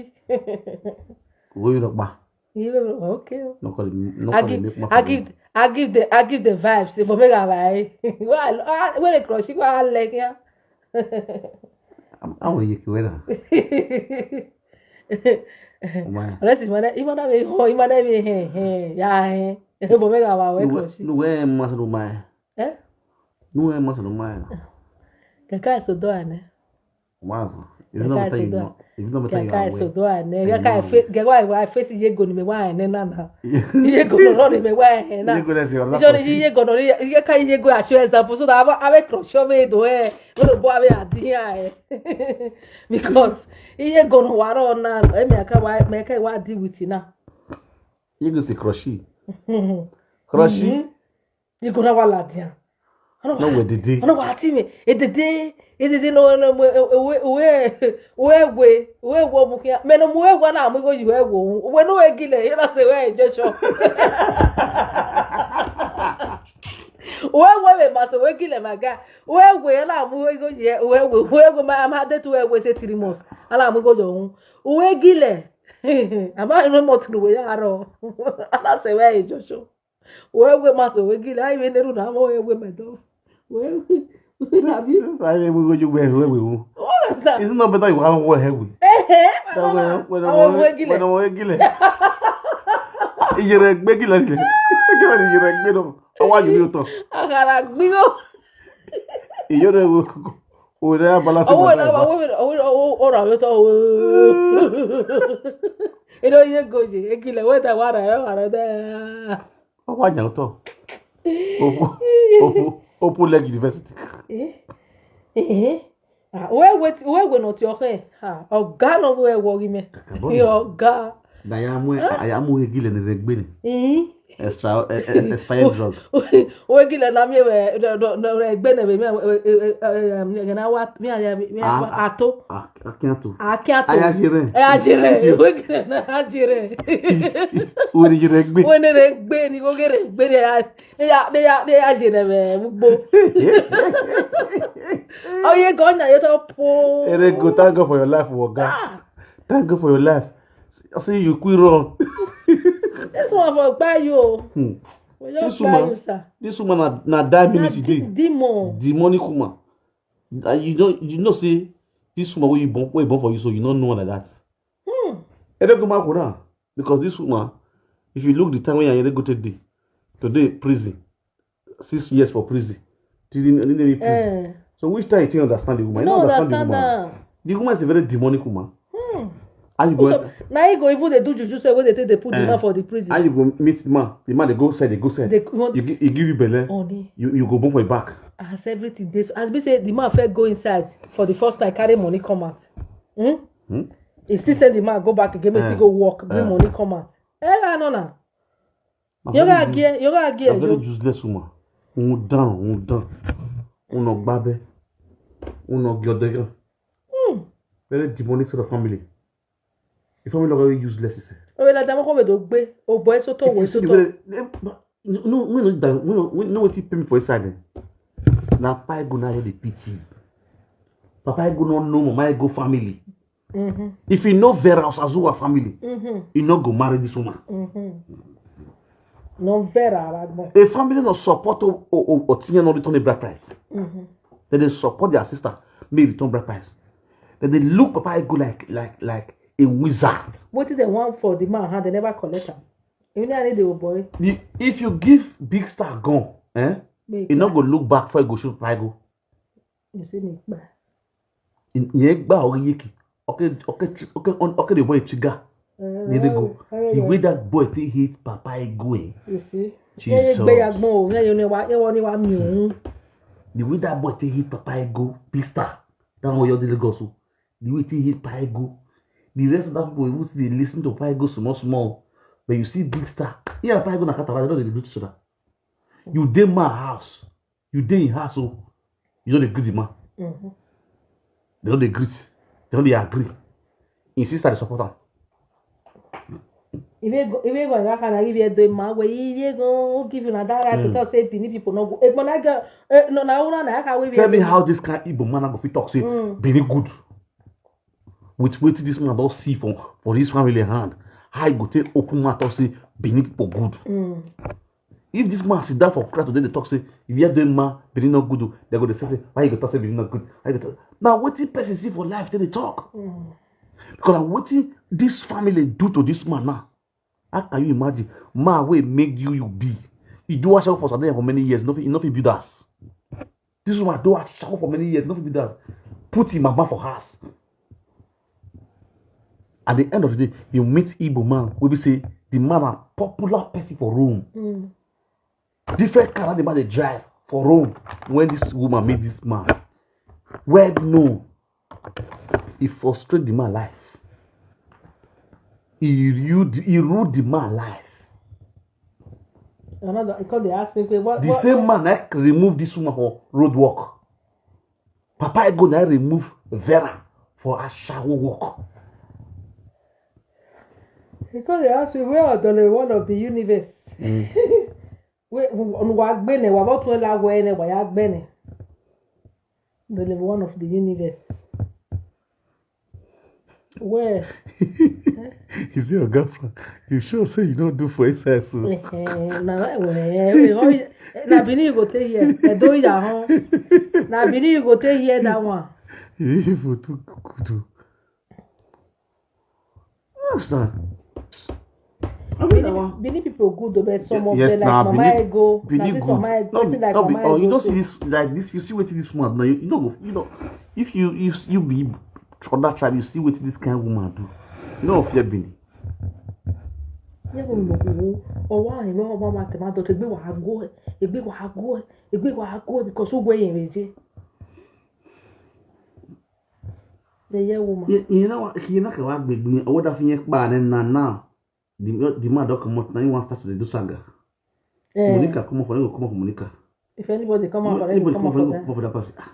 Wo yo pa. Ibe okay. No call me no call me. I give I give the I give the vibes. Bo me ga wa e. Wa we le crush wa le ya. Awo yeke wena. Why? Unless if mother, if mother be ho, if mother be he he ya he. Ebo mega wa we ko si. No we must no my. Eh? No we must no my. Kaka so do ane. Wow. It's not better you know. It's not better you Kaka are so aware. Do ane. Kaka fe, kaka wa face ye go ni me wa ane na na. Ye go no ni me wa ane na. You go there, your Ijo ni ye go no ni ye ka ye go a show example so that ave crush show me do eh. Go do bo ave adi eh. Because ye go no wa ro na. E me aka wa me ka wa deal with na. You go see crushy. Crushy. Ye go na wa la dia. No we did. Ono wa ti me. E dede, e dede no no mo we we we we we wo mu kia. Me no mo we wa na mo go yi we wo. We no we gile. You know say we je show. We we we ma so we gile ma ga. We we na mo we go yi. We we we go ma am had to we we say three months. Ala mo go jo. We gile. Ama no mo tunu we ya ro. Ala say we je show. Wewe maso wegile ai wene ru na mo wewe medo. Wewe na bi. Sai we go you we we we. What is that? It's not better you have we have we. Eh eh. When Wewe gile. When we gile. Iyere gbe gile ni. Gile ni iyere gbe no. Awa ju mi to. Agara gbigo. Iyere wo. O de abala se. Owo na wa wo owo owo ora we to. Ino ye goje egile we ta wa ra wa ra da. Ọkwa anya ụtọ. Opu opu opu leg university. Eh? Eh? Ah, we we we we not your hair. Ha, oga no we wo gi me. Oga. Na ya mu ya mu egile ne regbeni. Eh? Extra eh, eh, expired drug. We gile na mi we do do do regbeni we mi we na wa mi ya mi ato. Akiato. Akiato. Ayajire. Ayajire. We gile na ajire. Wori jire gbe. Wene regbeni go gere gbere ya. Ya ya ya ajire we mugbo. Oye go na yo to po. Ere go thank God for your life, Oga. Thank God for your life. I say you quit wrong. This one for buy you. Hmm. We just buy you, sir. This woman na na die ministry dey. Demon. Demonic woman. Uh, you know you know say this woman wey you born wey born for you so you no know like that. Hmm. Ere go ma kura because this woman if you look the time wey Ayere go take dey today prison six years for prison till the the the prison. Eh. So which time you take understand the woman? You no understand the woman. The woman is a very demonic woman. Hmm. How you go? So, na he go even dey do juju say wey dey take dey put the man for the prison. How you go meet the man? The man dey go side, dey go side. Dey go. You gi- he give you belle. Honey. You you go born for your back. As everything dey so as be say the man first go inside for the first time carry money come out. Hmm? Hmm? He still send the man go back again make he go work bring money come out. Eh, I know na. Yoga agie, yoga agie. A very useless woman. Un down, un down. Un no gbabe. Un no gyodegan. Hmm. Very demonic sort of family. The family look very useless. Is owe na damo ko be do gbe. O boy so to we so to. No, no, no, no, no, no, wetin pay me for inside. Na papa go na dey pity. Papa go no know mama go family. Mm-hmm. If you know Vera Osazuwa family, mm-hmm. You no go marry this woman. Mm-hmm. No Vera Aragbo. A family no support Otinye no return a bride price. Mm-hmm. Then they support their sister, may return bride price. Then they look Papa Ego like like like a wizard. What did they want for the man? How they never collect him. Even I need the boy. The, if you give Big Star gun, eh? He not go look back for he go shoot Papa Ego. You see me? Nye gba ori yiki. Okay, okay, okay, on okay the boy chiga. Need to go. The way that boy take hit Papa Igwe. You see? Jesus. Gbe ya gbon o, ye ni wa, ye wo ni wa mi o. The way that boy take hit Papa Igwe, pista. That one you dey Lagos o. The way take hit Papa Igwe. The rest of that people even still dey listen to Papa Igwe small small. But you see big star. Yeah, Papa Igwe na Katara, they don't dey do to shoulder. You dey my house. You dey in house o, you no dey greet the man. Mm-hmm. They no dey greet, they no dey agree. Him sister dey support am. If you go, if you go, I can give you the man where you go give you that right to talk say Benin people no go. If man I go, eh, no na una na I can we. Tell me how this kind Igbo man go fit talk say Benin good. With wetin this man don see for for this family hand, how he go take open mouth talk say Benin people good. Mm. If this man sit down for crowd today, they talk say, if you are doing man, Benin not good, they go to say, why you go talk say Benin not good? Why you go talk? Now, what person see for life, then they talk. Because I'm waiting this family do to this man now. How can you imagine? Man, wey make you, you be. You do a shower for Saturday for many years, nothing, nothing build us. This woman do a shower for many years, nothing build us. Put him mama for house. At the end of the day, you meet Igbo man, we be say the man a popular person for Rome. Different car the man dey drive for Rome when this woman meet this man. Well, no, he frustrate the man life. He rude, he rude the man life. Another, because they ask me, what, The what, same man like remove this woman for road work. Papa Ego na remove Vera for ashawo work. Because they ask me, where are the one of the universe? Where, wa gbene, wa botu la wene, wa ya gbene. The one of the universe. Where? He say, Oga Frank, you sure say you no do for inside so? Eh, eh, na, eh, eh, eh, na Benin you go take here. Edo ya ho. Na Benin you go take here that one. Evil too good. Understand? Benin, Benin people good, but some of Yes, them like nah, Mama Benin- Ego, na Benin this good. Mama Ego, No, person like no, be- Mama oh, Ego. You don't So- see this like this. You see what this woman now. You, you know, you know. If you you you be from that tribe, you see what this kind woman do. You know, fear Benin. Ye ko mo ko o wa hin mo ba ma te ma do te gbe wa go e, e gbe wa go e, e gbe wa go e because o gbe yin re je. The year woman. You, you know what? You know what? Big big. What if you buy na now? The the man don't come out now. You want start to do saga. Eh, Monica, come up for you. Come up for Monica. If anybody come out for Anybody them, come come up out for for you. them. Come up for that person. Ah.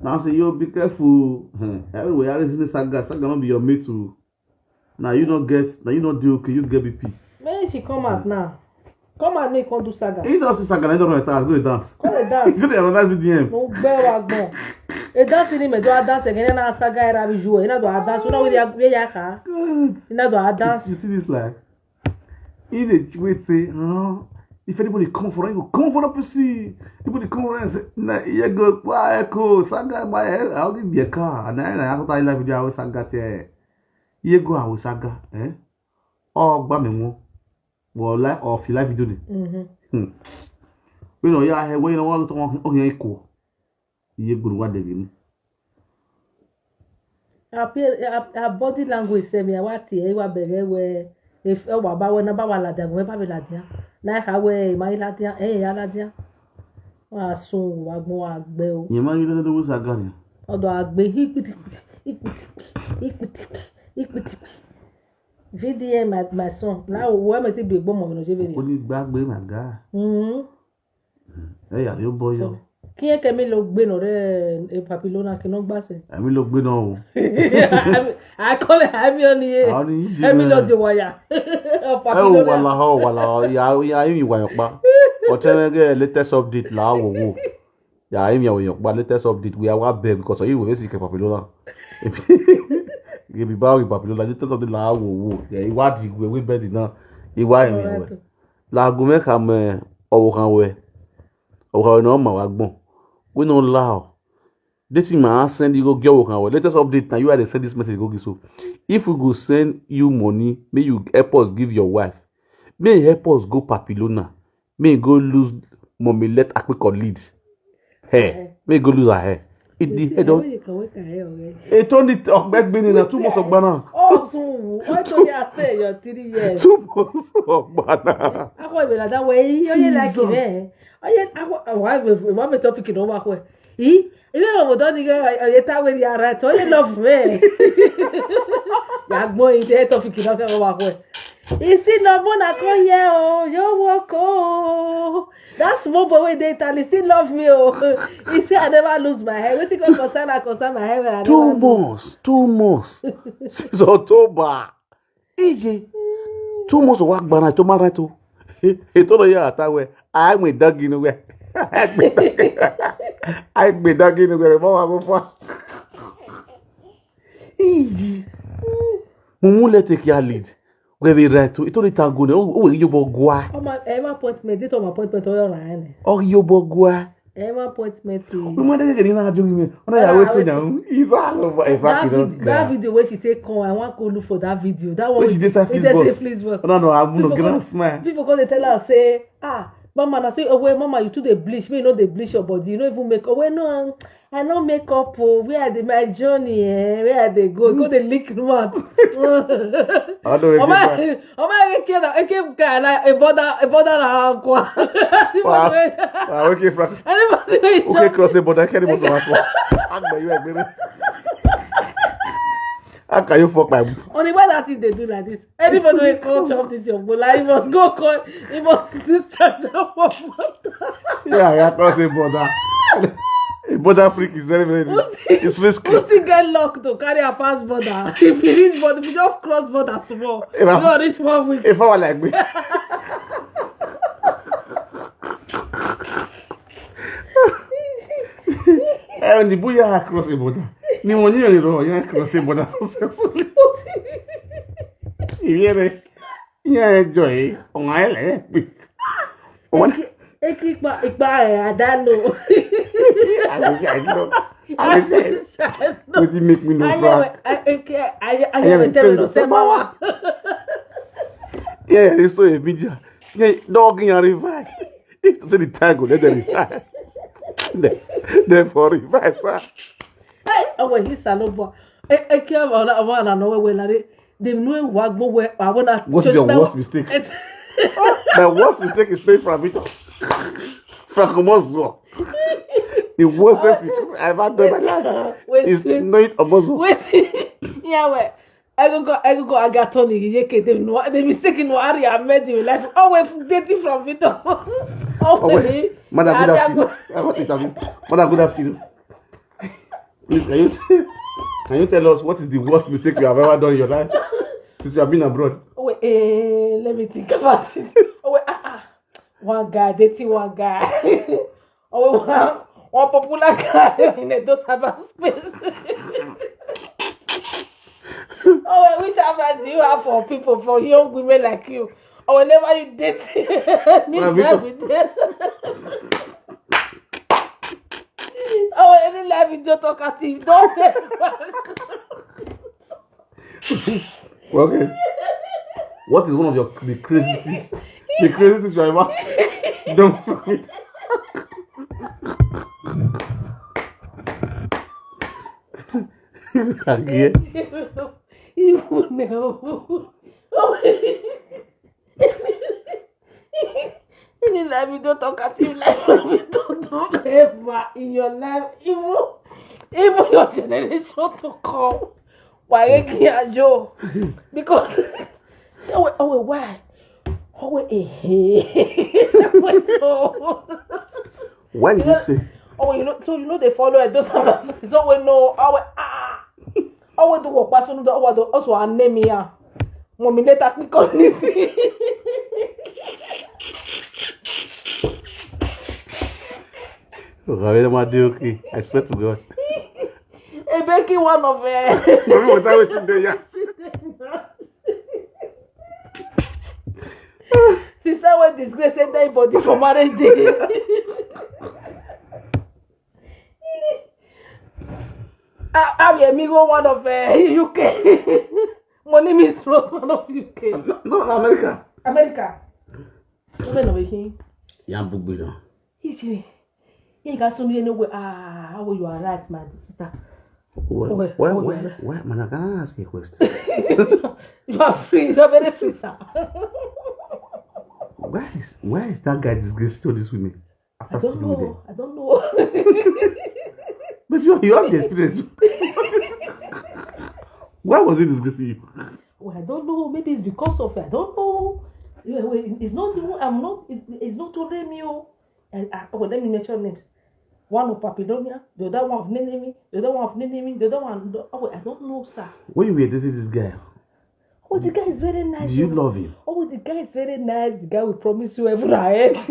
Now say yo, be careful. Eh, everywhere I listen to saga. Saga not be your mate too. Now you not get. Now you not do okay. You get B P. Make she come out now. Come out, make come do saga. He does saga. He don't know. Go dance. Come dey dance. Go dey analyze with D M. No gbẹ wa gbọn. E dance ni me do a dance again na saga era bi ju. E na do a dance. Una we ya we ya ka. Good. E na do a dance. You see this life? He dey wait say, oh, if anybody come for you, come for the pussy. Anybody come for and say, na you go buy echo, saga buy echo. I'll give you a car. And then I have to tell you like how saga te. You go out saga, eh? Oh, gba me mo. Well, like off live video ni. Mhm. Hmm. You know, yeah, hey, when you want to on echo. You go what they give me. Her, pe- her, her body language sef me wa ti e wa bẹ̀rẹ̀ we if e wa ba we na ba wa la dia we ba be la dia. Like how we ma la dia e ya la dia. Wa sun wa gbọn wa gbẹ o. You man, you don't know what's a gun. Ọdọ agbe hikpiti hikpiti hikpiti hikpiti. V D M my, my son. Na o we me ti bi gbo mo no je be. Only back be my guy. Mhm. Hey, are you boy? So, kí ẹ kẹ́mi lọ gbé nà rẹ̀ ẹ Papilona kí n náà gbàṣẹ. Èmi ló gbé náà o. Àkọlẹ̀ àmì ọ̀nì yẹ. Àwọn ní yìí Ẹ̀mí lọ náà. di wáyà. Ẹ ò wà láhọ́ wà láhọ́ ya ya èmi ìwà yẹn pa. Ọ̀tẹ́rẹ́gẹ́ latest update là á wò wò. Ya èmi àwọn èèyàn pa latest update wíyá wá bẹ̀ because ọ̀yẹ́ ìwé sì kẹ́ Papilona. Èmi bá rí Papilona latest update là á wò wò. Ìwádìí ìwé wí bẹ́ẹ̀ dì náà. Ìwá ìrìn ìwé. Laago mẹ́ka mẹ́ ọ̀wọ̀ kan wẹ̀. Ọ̀wọ̀ kan wẹ̀ náà mà wá gbọ̀n. Wí náà láhọ̀. This thing na send you go get work and well. Latest update na you I dey send this message go give so. If we go send you money, may you help us give your wife. May you help us go Papilona. May you go lose mommy let Akpiko lead. Hair. May you go lose her hair. It the head on. It only talk back been in two months of banana. Ó sùn wù ó tó yà sẹ́ your three years. Two months of banana. Akọ ìbẹ̀rẹ̀ àdáwọ̀ èyí ó yẹ láìkì rẹ̀. Ó yẹ àwọn àwọn àwọn topic náà wà pẹ̀. Yìí ilé ìwòsàn ní ọ̀yẹ́ táwọn ènìyàn ara ẹ̀ tó yẹ lọ fún ẹ̀. Yàgbọ́n ìdí ẹ̀ topic náà kẹ́kọ̀ọ́ wà pẹ̀. Ìsìn ọmọ náà kọ́ yẹ o, yóò wọ́ kó o. That small boy wey dey Italy still love me o. He say I never lose my hair. Wetin go concern am concern my hair wey I never Two lose. Months, two months. Since October. Iye. Two months of work gbana to marry to. Ètò lọ yà àtàwẹ̀. Àìmọ̀ ìdági ni wẹ̀. Àìmọ̀ ìdági ni wẹ̀. Mọ́ wa kó fún wa. Iye. Mo mú lẹ́tẹ̀ kí a lead. Where we right to? It only tango. Oh, oh, you bogwa. Ọmọ ẹ má appointment date ọmọ appointment ọyọ rà ẹ nẹ. Oh, you bogwa. Ẹ má appointment to. We mother get in our journey. When I wait to now, is all over. In fact, That, you don't vid- that care. Video wey she take come, I wan go look for that video. That one When she dey say e please dey boss. Say please boss. No, no, I'm no People gonna come- smile. People go dey tell her say, ah, mama na say oh well, mama you too dey bleach, me you no dey bleach your body, you no even make oh well no, um, I no make up oh, where I dey my journey eh, where I dey go, go dey lick mouth. I don't know. Ọmọ ẹ ọmọ ẹ eke na eke ka na eboda eboda na akwa. Wow. Ah, okay, Frank. Anybody wey Okay, cross the border. Can't even walk. Agba you agree. How can you fuck my? Only why that thing dey do like this. Anybody wey come chop this your bola, you must go call, you must discharge am for border. Yeah, yeah, cross the border. A border freak is very, very. It's risky. Who still get luck to carry her pass border? If you reach border, if you just cross border small, If you I- no reach one week. If I were like me. And the boy cross the border. Ni wọ́n yẹn lọ yẹn cross the border successfully. Ìyẹn rẹ̀ yẹn enjoy ọ̀hún ayẹlẹ̀ yẹn pé. Wọ́n Eki ipa ipa ẹ̀ àdánù. I wish I know. I wish I know. Wetin make me no Ayẹwẹ̀ frown. ayẹwẹ̀ Ayẹwẹ̀ tẹ̀lé lọ sẹ́mọ́ wa. Yeah, they saw a video. Yeah, dog in your revise. If to say the time go, let them revise. Then, then for revise, sir. Ọwọ́ yìí sá ló bọ̀. Eki ọmọ ọmọ àná náà wẹ̀wẹ̀ láre. Dem no wa gbọ́ wẹ̀ àwọn náà. What is your worst mistake? My worst mistake is paying for a video. Frank Omozuo. The worst mistake I ever done in my life is Wetin? Knowing Omozuo. Wetin? Yàwẹ̀. Egungun egungun agatoni yìí kéde nù. The mistake nù Ari Ahmed in life. Always dating from Victor. Oh, Always. wait. Madam, good afternoon. I want to interview. Madam, good afternoon. Please, can you can you tell us what is the worst mistake you have ever done in your life since you have been abroad? Oh wait, eh, let me think about it. Oh wait, ah ah. One guy dating one guy. Oh wait, one, one popular guy in a those cyber space. Oh wait, which advice do you have for people, for young women like you? Oh, whenever you date, me Well, like we with this. Oh, any life you don't talk as if don't. Well, okay. What is one of your the craziest the craziest things you have ever done? Again. Even now. Any life you don't talk as if life you don't do ever in your life, even even your generation to come. Why you can't Joe? Because oh wait, oh wait, why? Oh wait, eh, eh. So, Why did you say? Oh, you know, so you know they follow it. Those numbers. So we know. Oh, wait, ah. Oh, we do work. Pass on the. Oh, we do also anemia. Mommy later click on it. Oh, I really want to do okay. I swear to God. A baking one of eh. Mommy, what are we today? Yeah. Sister, wey disgrace enter im body for marriage day. Abia mi go one of uh, U K. Money means road one of U K. No, no, America. America. Women of him. Yeah, big big. He he got so many way. Ah, how you are right, my sister. Why, Wait, why, wait, why, wait. why, man, I can ask you a question. You are free. You are very free, sir. Why is, why is that guy disgracing all these women? I don't know. I don't know. But you, you have the experience. Why was he disgracing you? Well, I don't know. Maybe it's because of I don't know. Yeah, well, it's not the one. I'm not. It, it's not only me. Oh, I, I, oh, let me mention names. One of Papilonia, the other one of Nenemi, the other one of Nenemi, the other one. Oh, I don't know, sir. When you were dating this guy, Oh, the guy is very nice. Do you Oh. Love him? Oh, the guy is very nice. The guy will promise you heaven and earth.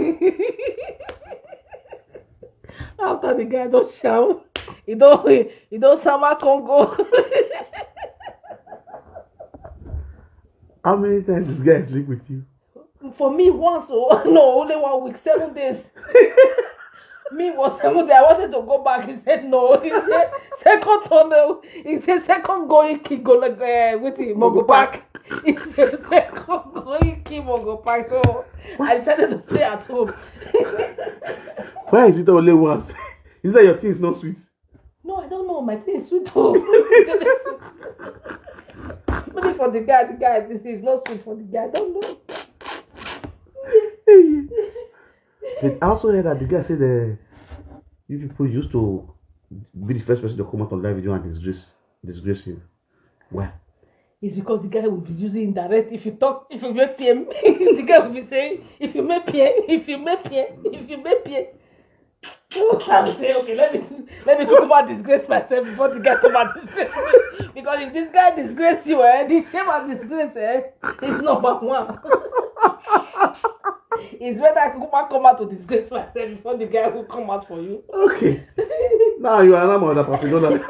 After the guy don't shout, he don't he, he don't summer Congo. How many times this guy sleep with you? For me, once, oh, no, only one week, seven days. Me was seven days. I wanted to go back. He said no. He said second tunnel. He said second going kick go like uh, with him Mogo Park. He said second going kick Mogo Park. So I decided to stay at home. Why is it only once? Is that your thing is not sweet? No, I don't know. My thing is sweet. Oh. It's very sweet. Only for the guy, the guy, this is not sweet for the guy. I don't know. But I also heard that the guy said uh, you people used to be the first person to come out on live video and disgrace disgrace him. Why? It's because the guy will be using indirect. If you talk, if you make P M, the guy will be saying, if you make P M, if you make P M, if you make P M. I will say, okay, let me let me come and disgrace myself before the guy come and disgrace me. Because if this guy disgrace you, eh, the shame and disgrace, eh, is number one. It's better I come and come out to disgrace myself before the guy will come out for you. Okay. Now you are now Mother Papilona.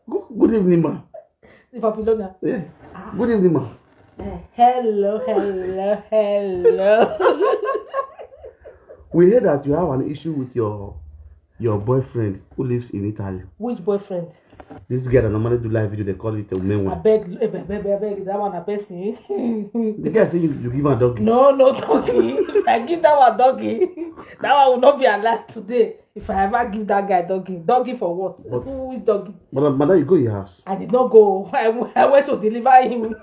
Good evening, ma. The Papilona. Yeah. Good evening, ma. Uh, hello, hello, hello. We heard that you have an issue with your your boyfriend who lives in Italy. Which boyfriend? This girl that normally do live video, they call it a main I one. Beg, I beg, I beg, I beg that one a person. The guy say you, you give her doggy. No, no doggy. If I give that one doggy, that one will not be alive today. If I ever give that guy doggy, doggy for what? But- Who is doggy? Madam, madam, you go your house. I did not go. I, w- I went to deliver him.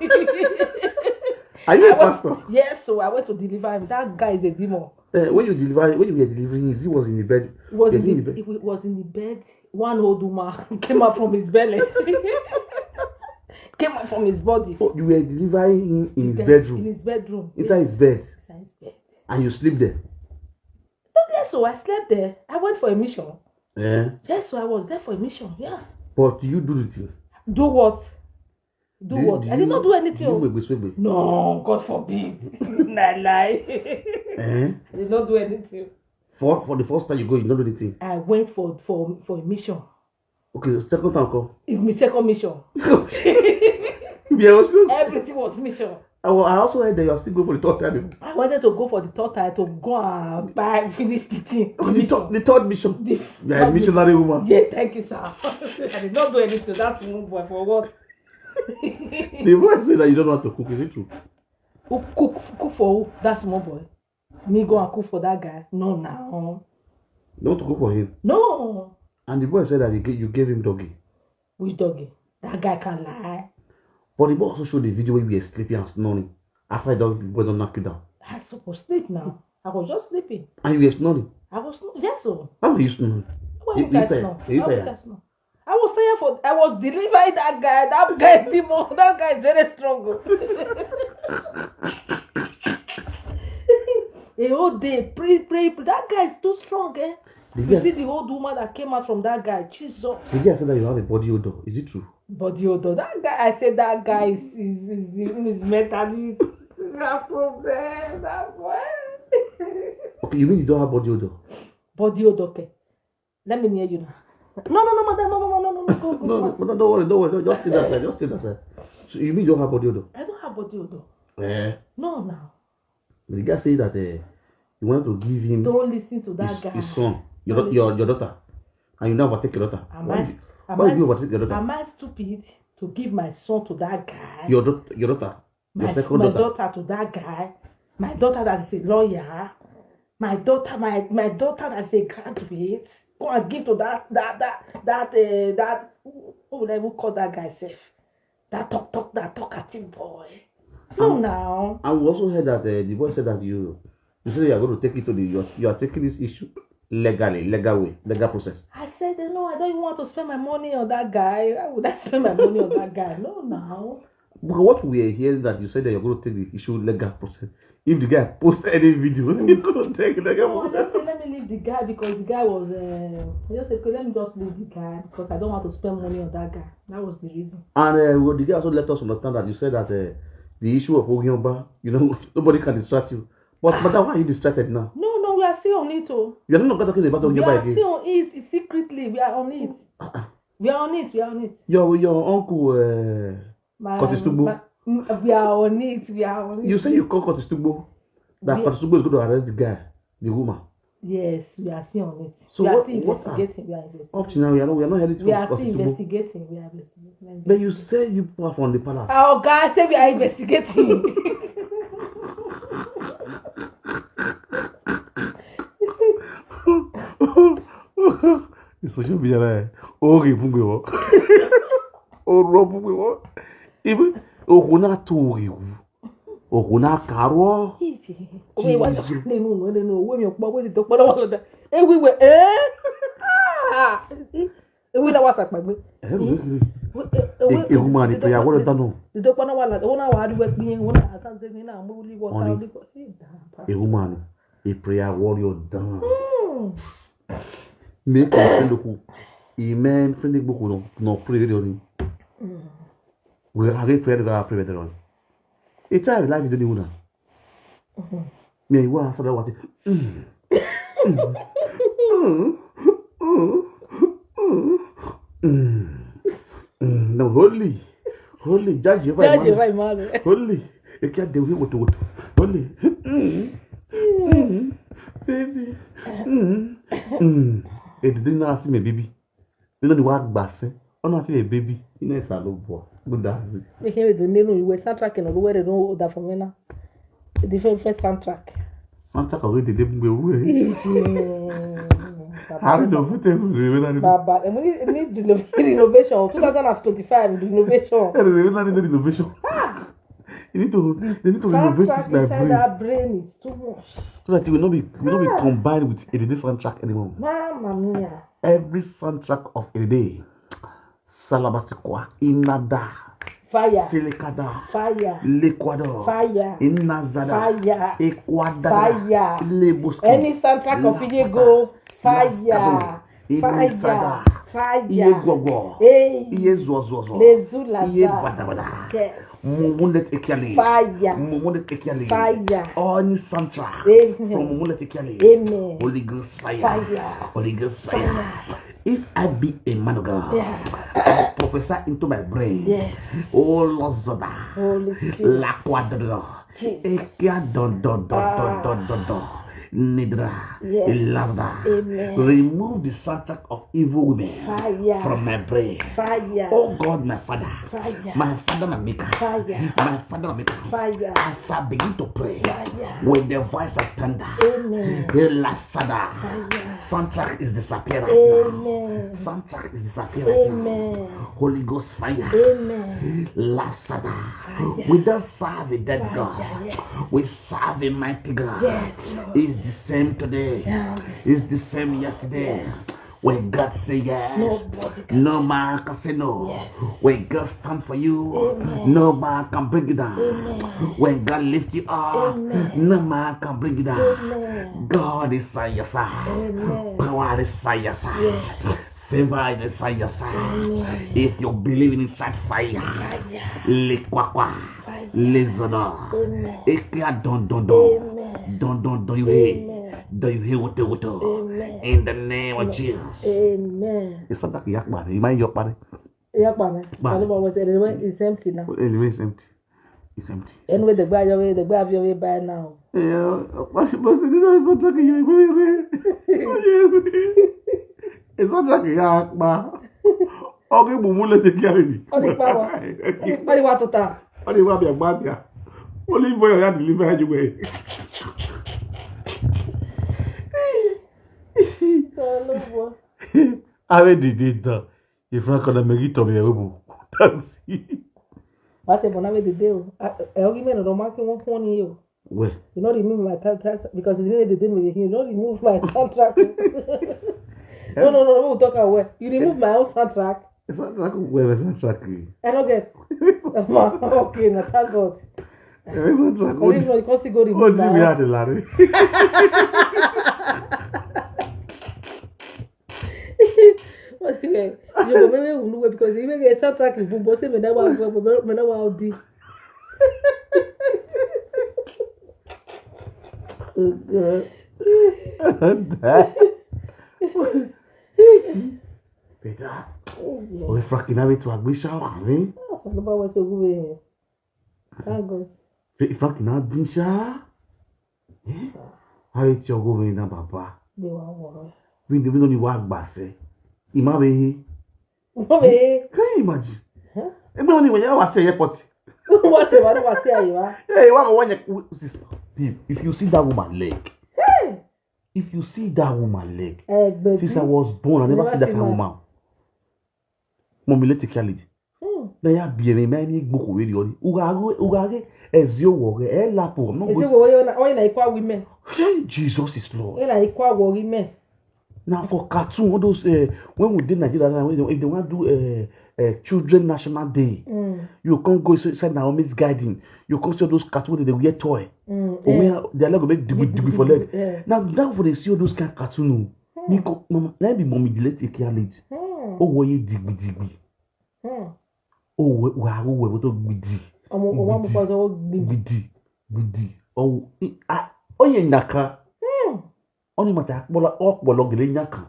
Are you a I went- pastor? Yes, so I went to deliver him. That guy is a demon. Uh, when you deliver, when you were delivering, he was in the bed. He was Yes, in in the, the he was in the bed. One old woman came out from his belly. Came out from his body. Oh, you were delivering him in his Then bedroom, In his bedroom. inside Yes. His bed, Inside his bed. And you sleep there. No, yes, so I slept there. I went for a mission. Yeah. Yes, so I was there for a mission. Yeah. But you do the thing. Do what? Do You- what? I did not do anything. You wait, wait, wait. No, God forbid. Nah lie. Eh? I did not do anything. For for the first time you go, you don't do anything. I went for for for a mission. Okay, so second time come. In my second mission, Yeah, what's good? Everything was mission. I, wa- I also heard that you are still going for the third time. I wanted to go for the third time to go and buy finish the thing. Oh, the, third, the third mission. The You are a missionary woman. Yeah, thank you, sir. I did not do anything. That's one boy for what? The boy said that you don't know how to cook. Is it true? Who cook cook for who? That's one boy. Me go and cook for that guy. No, now. You want to cook for him. No. And the boy said that he gave, you gave him doggy. Which doggy? That guy can lie. But the boy also showed the video where you were sleeping and snoring. After the dog boy don't knock you down. I supposed sleep now. I was just sleeping. And you were snoring. I was yes, so. How were you snoring? Why You- you guys you know? tired? You How you tired? guys know? I was tired for I was delivering that guy. That guy demon. That guy is very strong. Oh. A whole day, pray, pray, pray. That guy is too strong, eh? The You guy, see the old woman that came out from that guy, Jesus. The guy said that you have a body odor. Is it true? Body odor. That guy, I said that guy is is is, is, is mentally. That problem. That boy. Okay, you mean you don't have body odor? Body odor. Okay. Let me near you now. No, no, no, madam, no, no, no, no, no, go, go, No, go. No, no, don't worry, don't worry. Just stay that side. Just stay that side. So you mean you don't have body odor? I don't have body odor. Eh? No, now. The guy said that uh, you wanted to give him Don't listen to that his, guy. His son, your, Don't your your daughter, and you never take your daughter. Am Why, I, you- am, why I, do you overtake your daughter? Am I stupid to give my son to that guy? Your daughter, your daughter, your my, second my daughter. Daughter to that guy. My daughter that is a lawyer. My daughter, my my daughter that is a graduate. Go and give to that that that that uh, that. Who would I even call that guy safe? That talk talk that talkative boy. No, now. And we also heard that uh, the boy said that you you said you are going to take it to the you are, you are taking this issue legally, legal way, legal process. I said, no, I don't even want to spend my money on that guy. Why would I spend my money on that guy? No, now. Because what we are hearing that you said that you're going to take the issue legal process. If the guy posts any video, you're going to take legal No, I process. Just say, let me leave the guy because the guy was. Uh, I just said, okay, let me just leave the guy because I don't want to spend money on that guy. That was the reason. And uh, well, the guy also let us understand that you said that uh, the issue of Ogionba, you know, nobody can distract you. But madam, why are you distracted now? No, no, we are still on it. Oh. You're not talking about We Ogionba are again. Still on it secretly. We are on it. Uh-uh. We are on it. We are on it. Your your uncle uh, My, Curtis Tugbo. My, We are on it. We are on it. You say you call Kotisugbo. That We- Kotisugbo is going to arrest the guy, the woman. Yes, we are still on it. So we are what- still what are- investigating. We are investigating. Up to now, we are not, we are not heading to We are still Kotisugbo. Investigating. We are investigating. Then you say you people are from the palace. Oh, God, say we are investigating. It's social media, right? Oh, okay, put me on. Oh, wrong, put me on. Even Okuna to you. Okuna Karo. Owe wa nínú nínú owó mi ọ̀pọ̀ owó ti tó pọ́nlọ́wọ́ lọ́dà. Ewi wẹ̀ ẹ́. Ewi náà wà sàpàgbé. A woman, the prayer, what done? Ìdókòwò náà wà lọ́dà. Owó náà wà á dúpẹ́ pín in. Owó náà àtàzẹ́ mi náà mú wọlé wọ́n ká Honey. wọlé kọ́. A woman, a prayer warrior done. Make a friend who, a man friend who no no pray with you. We are a prayer to pray with you. It's how life is doing now. Me, you are so that what? No, holy, holy, judge your Judge your right man. Holy, you can't do what to what. Holy, baby. It didn't ask me, baby. You know the work, bass. Oh, not a baby. You know, it's a little boy. Good dance. Make him do nínú ìwé soundtrack náà ló wẹ̀rẹ̀ ló dà fún mi náà. Different different soundtrack. Soundtrack of it, they didn't go away. I don't know if they will remember. Bàbá, èmi ní ní reno- renovation two thousand and twenty-five renovation. I don't remember the renovation. You need to, they need to renovate Soundtrack this my inside brain that brain is too much. So that you will not be, you will not be combined with a soundtrack anymore. Mamma mia. Every soundtrack of a day. Salabatikwa, Inada, Fire. Silikada, Fire. Liquador, Fire. Inazada, Fire. Equadada, Fire. Lebuski, Any soundtrack of Lapada, Igego. Fire. Lascado, Fire. Inisada, Fire. Iyegogo, Hey. Iyezuozuozo, Lezulaza. Iyebadabada, Yes. Mumunet Ekiali, Fire. Mumunet Ekiali, Fire. Oni Santra, Amen. From Mumunet Ekiali, Amen. Holy Ghost fire, Fire. Holy Ghost fire. Fire. If I be a man of God, Yeah. I prophesy into my brain. Yes. Oh Lord Zoda, Holy Spirit. Laquadra, Jesus. Ekia don don don don don don don, Nidra, Yes. Ilada. Amen. Remove the soundtrack of evil women Fire. From my brain. Fire. Oh God, my Father, Fire. My Father, my Maker, Fire. My Father, my Maker. Fire. As I begin to pray Fire. With the voice of thunder Amen. Elasada. Fire. Soundtrack is disappearing right now. Amen. Soundtrack is disappearing right now. Amen. Holy Ghost fire. Amen. Lasada. Fire. We don't serve a dead Fire, God. Yes. We serve a mighty God. Yes, Lord. It's the same today. Yes. It's the same yesterday. When God say yes, Nobody can no man can say no. Yes. When God stand for you, Amen. No man can bring you down. Amen. When God lift you up, Amen. No man can bring you down. Amen. God is on your side. Amen. Power is on your side. Yes. Favor is on your side. Amen. If you believe in it, shout fire. Fire. Likwakwa. Fire. Lizana. Amen. Ekia don don don. Amen. Don don don you hear. Amen. Don you hear what what. Amen. In the name of Jesus. Amen. It's not like you yakpa. You mind your party. Yeah, pa mi. Pa. Salomo was said anyway, it's empty now. Anyway, it's empty. It's empty. Anyway, the guy you the guy you buy now. Yeah, but but this is not like you. It's not like yakpa. Okay, but mule take care of me. Ọ dị mkpa wa. Ọ dị mkpa ịwa tụta. Ọ dị mkpa bịa gbatịa. Only boy ya deliver you way. Salomo. Ave didi dan. Ifran kọna megi tọ mi ẹwẹ bu. That's it. Wate bona me dede o. E ogi me no ma ki won fun ni o. Well, You no remove my tax tax because you didn't dede me. You no remove my soundtrack. No, no, no, no, talk away. You remove my own soundtrack. It's not like where it's not like. I don't get. Okay, na thank God. It's not like Only one you can still go What remove do you my own. have to Larry? Okay. You go maybe we know because even the soundtrack is boom, but say me never go, me never out there. Peter, we fucking have it to Agbisha, eh? Salomo was so good. Thank God. Frank na din sha. How you tell go when na baba? They were worried. We dey we don wa gbase. Ima be he. No be. Can you imagine? Huh? Ebe oni we ya wa say airport. What's the matter? What's the matter? Hey, wa go when you babe, if you see that woman leg, Hey. If you see that woman leg, Eh, baby. Since I was born, I never Never see that see kind of man. Woman. Mommy, let it carry it. Hmm. Na ya bi emi ma emi gboko we ri ori. Ugare ugare ezio wore e lapo. I'm not Is it going. When you when you equal women? Hey, Jesus is Lord. When you equal women? Now for cartoon, all those uh, when we did Nigeria, now, when they, if they want to do uh, uh, Children National Day, Mm. You can't go inside Naomi's garden. You can't see all those cartoons that they wear toy. Mm. Oh, Eh. yeah, their leg go make digbi digbi for leg. Yeah. Now that for they see all those kind of cartoon. Oh. Me go, mama, let me mommy delete a care late. Hmm. Oh, what you digbi digbi. Hmm. Oh, what what what what to gbidi. Ọmọ ọmọ mo kọ sọ gbin. Gbidi gbidi. Oh, I, ah, oh yeah, nyaka. Hmm. Only matter akpola okpolo gele nyaka.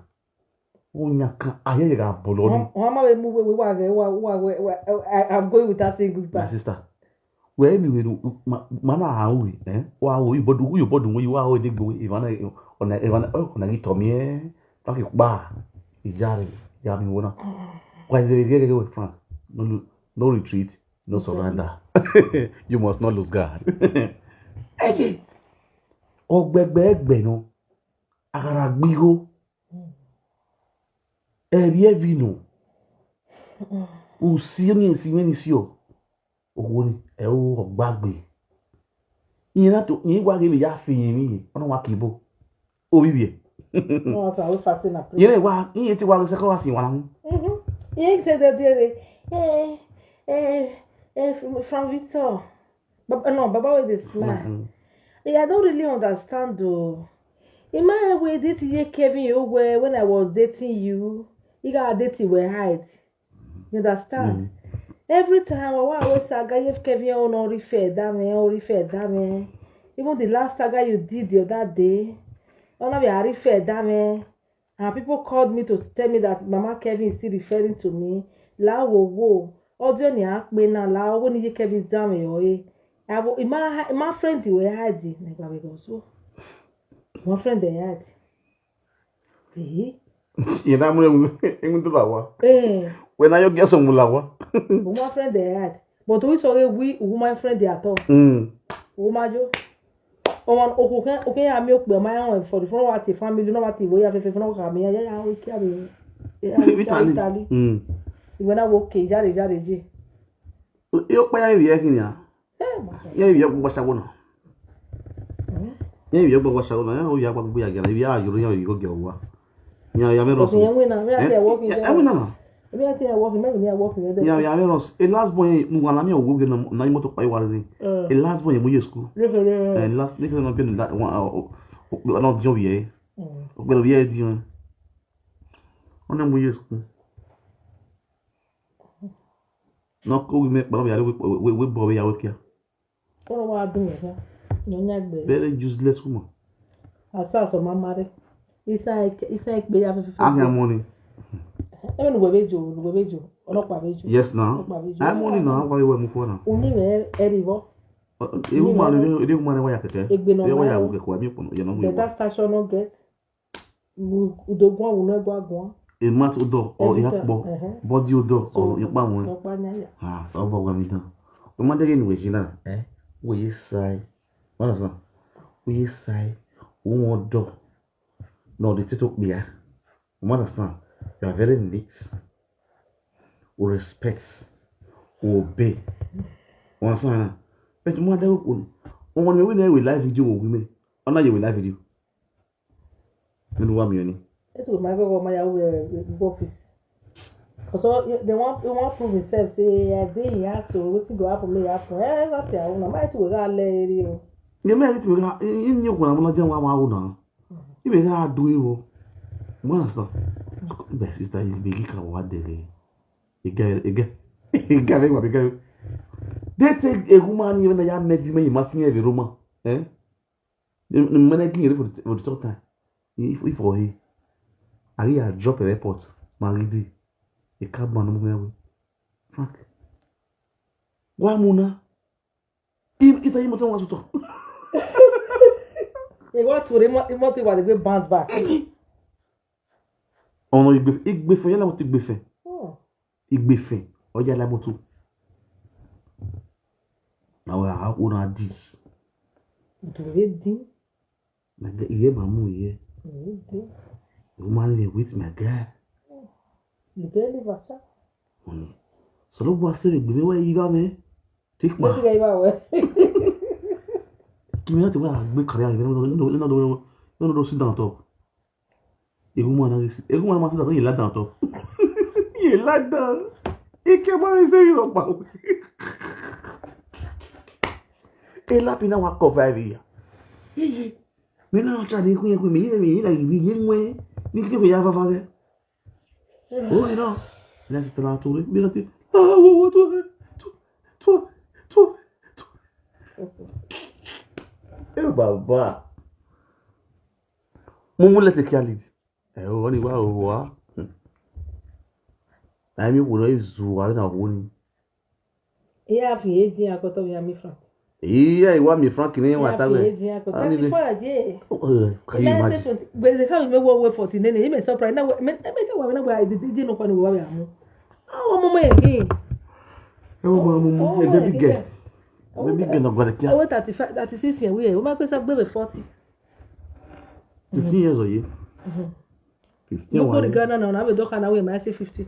Oh nyaka. Aye ya bolo ni. Wọn máa wẹ mú wẹwẹ wà rẹ wà wà wẹ wà. I'm going without saying My goodbye. Sister. Where me we ma ma na how we eh? Wa wo you bodu you bodu we wa wo de gbo if na ona if na oh na to mi eh. Fuck you ba. Ijare ya mi wona. Kwa de ge ge we Frank. No lo- no retreat, no surrender. You must not lose God. Hey. Ogbegbe egbe no. Agara gbigo. Ebi ebi no. Usi ni si ni si o. Owo ni e o gbagbe. Yin na to yin wa ge mi ya fi yin mi. Ona wa kibo. Obi bi e. Wọn sọ àwọn fasting and prayer. Yin wa yin ti wa se ko wa si wa na. Mhm. He said that there eh eh eh from Victor. But no, Baba with the smile. Yeah, I don't really understand though. In my way, date ye Kevin you were when I was dating you. You got dating were hide. You understand? Every time I want always saga you Kevin on only fair dame, only fair dame. Even the last saga you did the other day, on a very fair dame. And people called me to tell me that Mama Kevin is still referring to me. La wo wo. Audio ni a pe na la wo ni ye Kevin down yo e. Abo ima ima friend we hide. Negba we go so. One friend dey hide. Eh? Yin na mu mu mu to la wa. Eh. We na yo get some la wa. But one friend dey hide. But we saw we woman friend dey at all. Mm. Woman jo. Oman okuke okuke ya mi okpe ma ya for the front wa ti family no wa ti wo ya fe fe no ka mi ya ya o ki abi. Ya Italy. Italy. Mm. Iwe na wo ke jare jare je. Yo pa ya wi e kini a. Eh, ma. Ya wi e gbogbo sawo na. Ya wi e gbogbo sawo na. Ya o ya gbogbo ya gere. Ya yo ya yo ge wa. Ya ya me ro. Oke yẹn wí náà, mi àti ẹ̀wọ́ kì í ṣe. Ya wí náà. Mi àti ẹ̀wọ́ kì í mẹ́rin ní ẹ̀wọ́ kì í mẹ́rin. Ya ya me ro. E last boy mu wa na mi o wo ge na na imo to pa wa ni. E last boy mu ye school. Lókèrè. Eh last ni ke na be na wa o na jo ye. O pe lo ye di won. Ona mu ye school. No ko wi me pa ya we we we bo ya we kia. Kọ́nà wa dùn mí fún. Ní ọ̀nyá gbé. Very useless woman. Àṣà àṣọ máa ma rẹ̀. Iṣẹ́ ìpè ya fífi. Anya money. Ẹ̀mí ni wẹ̀bẹ̀ jò, wẹ̀bẹ̀ jò, ọlọ́pàá bẹ̀ jò. Yes now. Ọlọ́pàá bẹ̀ jò. I money now. Why you move for now? Òní rẹ̀ ẹ̀rì bọ́. E woman ni e woman ni wa ya keke. Egbe E wa ya náà. wo keke wa mi ko yo na mu. Better station no get. Udogun awuno egwa gwan. E mat odo o ya po. Body odo o ya pa won. Ọ̀pá nyaya. Ah, so bo wa mi dan. O ma de ni we jina. Eh? We yi sai. Wọ́n sọ, we yi sai. Wọ́n dọ̀. No, the tito kpia. You understand? You are very neat. We respect. We obey. You understand? But you mother, when we we live video with me, I'm not you live video. You know what I mean? It was my go my office. Because they want they want prove himself say I dey in house so wetin go happen may happen. Eh, nothing I wanna. My two go let you. You may need to you you kuna mwana jẹ́ wa wa una. You may not do it. You understand? My sister, you be ka wa dere. Ige ige ige be wa be. They take a woman even ya met me in Masinye Roma. Eh? The man again for the for the third time. If if for he, I hear drop a report. Maridi, a cab man no more. Frank. Why muna? Im ita imoto wa suto. Ìwọ tún rí mọ́tò ìwà lè gbé bounce back. Ọ̀nà ìgbèfẹ́, ìgbèfẹ́ yẹn làwọn ti gbèfẹ́. Oh, Ìgbèfẹ́ ọjà lábọ́tò. Àwọn àákò náà dì. dùrẹ́ dín. Nàgẹ́ ìyẹ́ màá mú ìyẹ́. Dùrẹ́ dín. Ìwọ́n máa ń lè wait my guy. Dùrẹ́ ní bàtà. Wọ́n ní. Sọ̀rọ̀ bó a ṣe lè gbèmí wá yí bá mi. Tí pa. Ló ti gẹ̀ ibà wẹ̀. Kí ni láti wá gbé kàrí àgbẹ̀ nínú ọdún sí down top. Egun mọ́ náà sí egun mọ́ náà máa sí down top yìí lá down top. Yìí lá down. Ike mọ́ ní sẹ́yìn lọ pa. E lápì náà wá kọ̀ fáìlì yà. Yíyí. Mi náà ṣáà ní ikú yẹn pé mi yín mi yín láì rí yín wẹ́ ní kí ló yá fáfá rẹ̀. Ó yẹ náà. Ilé ti tẹ̀lé àtúrò bí wọ́n ti. Àwọn owó tó rẹ̀ tó tó tó tó. Ẹ bàbá. Mo mú lẹ́tẹ̀ kí a lè di. Ẹ ò wọ́n ní wá òwò wá. Àyà mi wò lọ èzù wà nínú àwọn òní. Ìyá àfihàn èjì àkọ́tọ̀ mi àmì fún. Ìyá ìwà mi Frank ní wà Ìyá táwọn. Àfihàn èjì àkọ́tọ̀. Àmì Thirty four àjẹ́. Can you imagine? Gbèsè káwọn ìgbé wọ́wọ́ forty nine èyí mẹ́ surprise náà mẹ́ mẹ́ tẹ́wàá náà wà ìdíje nù kọ́ni wà wà mú. Àwọn ọmọ ọmọ yẹn kì í. Ẹ wọ́n máa mú mú ẹ baby girl. Baby girl náà gbọ́dọ̀ kíá. Owó thirty five thirty six yẹn wíyẹn wọ́n máa pèsè gbèrè forty. Fifteen years oye. Fifteen Gbogbo wà ní ní. Ghana náà náà àbẹ̀dọ́ kan náà wíyẹn máa ṣe fifty.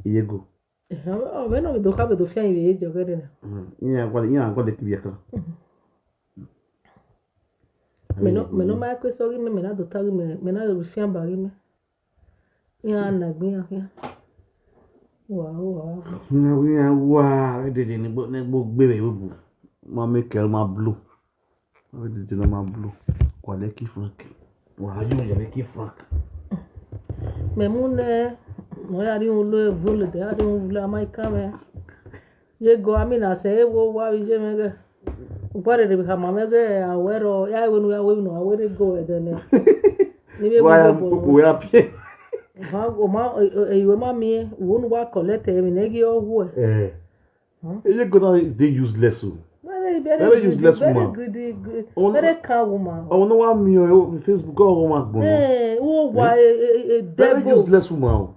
Iye go. Ọ̀bẹ náà àbẹ̀dọ́ kan àbẹ̀dọ́ fẹ́ ìrèé jọ gẹ́gẹ́ náà. Ìyẹn àgbọ̀dọ̀ ìyẹn àgbọ̀dọ̀ kiri ẹ̀kan. Meno meno ma kwe sori me mena do tari me mena do fian bari me. Ya na gbe ya ya. Wa wa. Ìyẹn wíyẹn wá ẹ̀dẹ̀dẹ̀ ní gbogbo gbèrè yóò bù. Máa make ẹ máa blow. Ẹ̀dẹ̀dẹ̀ náà máa blow. Kò alẹ́ kí Frank. Wà á yóò yẹ kí Frank. Me mu ne mo ya ri un lo e volo de ya ri un lo amaika me. Ye go ami na se e wo wa wi je me ge. Upare de ka ma me ge awero ya we nu ya we nu awere go e de ne. Ni be Why go am bo. People we are paying? Ha o ma e we ma mi e wo nu wa collect e mi ne gi o wo. Eh. Eye go now dey useless o. Very very Very greedy, useless very woman. Greedy, greedy, Oh, no. Very cow woman. Ọmọ náà wá mi o Facebook kọ́ ọmọ àgbọ̀n. Eh, wo wa e e e Very devil. Useless woman o.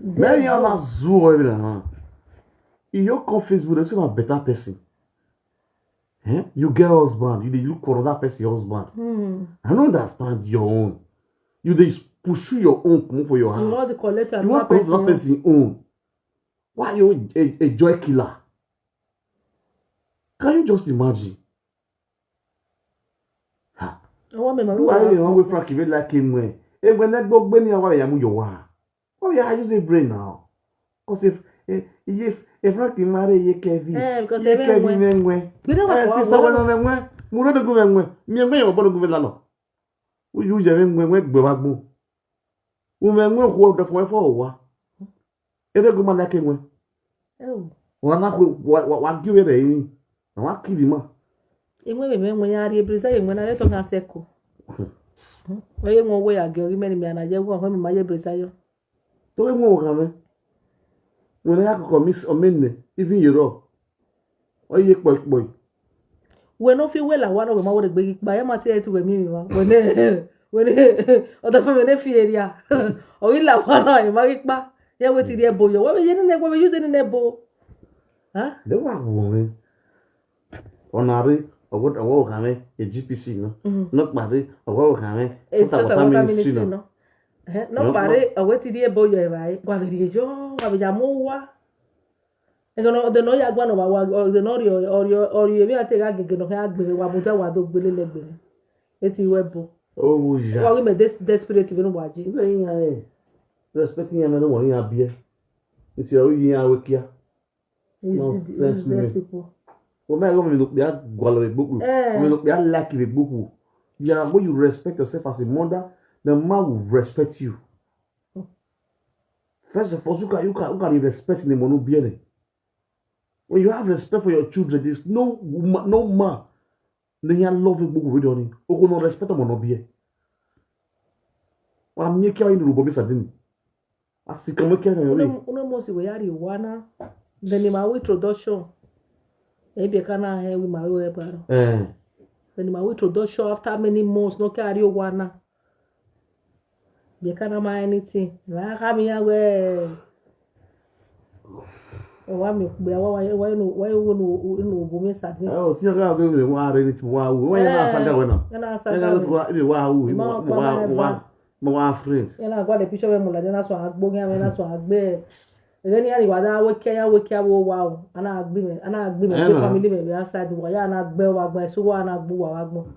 Mẹ́rin á máa zu ọ ẹ̀rọ náà. Ìyó kan Facebook dey say na better person. Eh? You get husband, you dey look for another person husband. Hmm. I no understand your own. You dey pursue your own comot for your You house. want to collect You wan another collect another person. Person own. Why you a, a joy killer? Can you just imagine? Ha. Owo me ma Why you wan wait for Kive like him when? Egbe ne gbogbo ni awa ya mu yo wa. Why you use a brain now? Cause if eh, if if Frank marry ye Kevin, Eh, because ye ebe Kevin nwe. Nwe. You know what? Eh, sister, when on nwe, muro de go nwe, mi nwe yo bodo go lalo. Uyu je nwe nwe gbe wa gbo. Ume nwe ko do fo fo wa. Ebe go ma like nwe. Oh. Wa na ko wa wa wa gi we re yin. Na wa kiri ma. Enwe me me nwe ya ri ebreza ye nwe na le to ga seko. Oye nwe we ya gi ori me ni me na je wo mi ma ye ebreza yo. To we nwe o ga me. Wena ya ko miss o me ne. Even you ro. Oye poi poi. We no fi we la wa no we ma wo de gbe pa ya ma ti e tu we mi mi wa. We ne we ne o da fe me ne fi area. O ila wa na e ma ri pa. Ye we ti ri ebo yo. We ye ne we use ne ebo. Ha? Le wa wo me. Onare owo owo ga me e G P C no. Mhm. No pare owo ga me. E Sota sota water water ministry ministry no. No. Eh, No. No pare o we ti ri ebo yo e bai. Wa be ri yo, wa be ja mo wa. E no de no ya gwa no wa wa o de no ri o ri o ri e bi ate ga gege no ya gbe wa mo ja wa do gbele legbe. E ti we bo. Oh, yeah. Wa we me des desperate be no wa je. Nze yin ya e. Respecting ya me no won ya bie. Nti o yin ya we kia. These Nonsense these women. People. O me go me look ya gwalo we buku. Eh. Me look ya like we buku. Yeah, when you respect yourself as a mother, the man will respect you. First of all, you can you can you can respect the mono biene. When you have respect for your children, there's no woman, no man. They can love you buku we doni. O ko no respect mono bie. Wa mi ke wa ni rubo mi sadini. Asi kan mo ke na yo. Uno uno mo si we ya ri wa na. Then in my introduction, maybe I can have with my way, bro. Eh. Then in my introduction, after many months, no carry one. They can't mind anything. Like, I mean, I wear. Why me? Why, why, why, no, why you no, no, no, go me something? Oh, see, I got to why ready to why, why you not saga when? You not saga. Why, why, why, why, why, why, friends? You know, I got a picture of him, like, that's why I go, that's why I go. Then you are the one that wake up, wake up, oh, wow. And I agree, and I agree, family member outside the wire, and I go, I go, so I go, I go.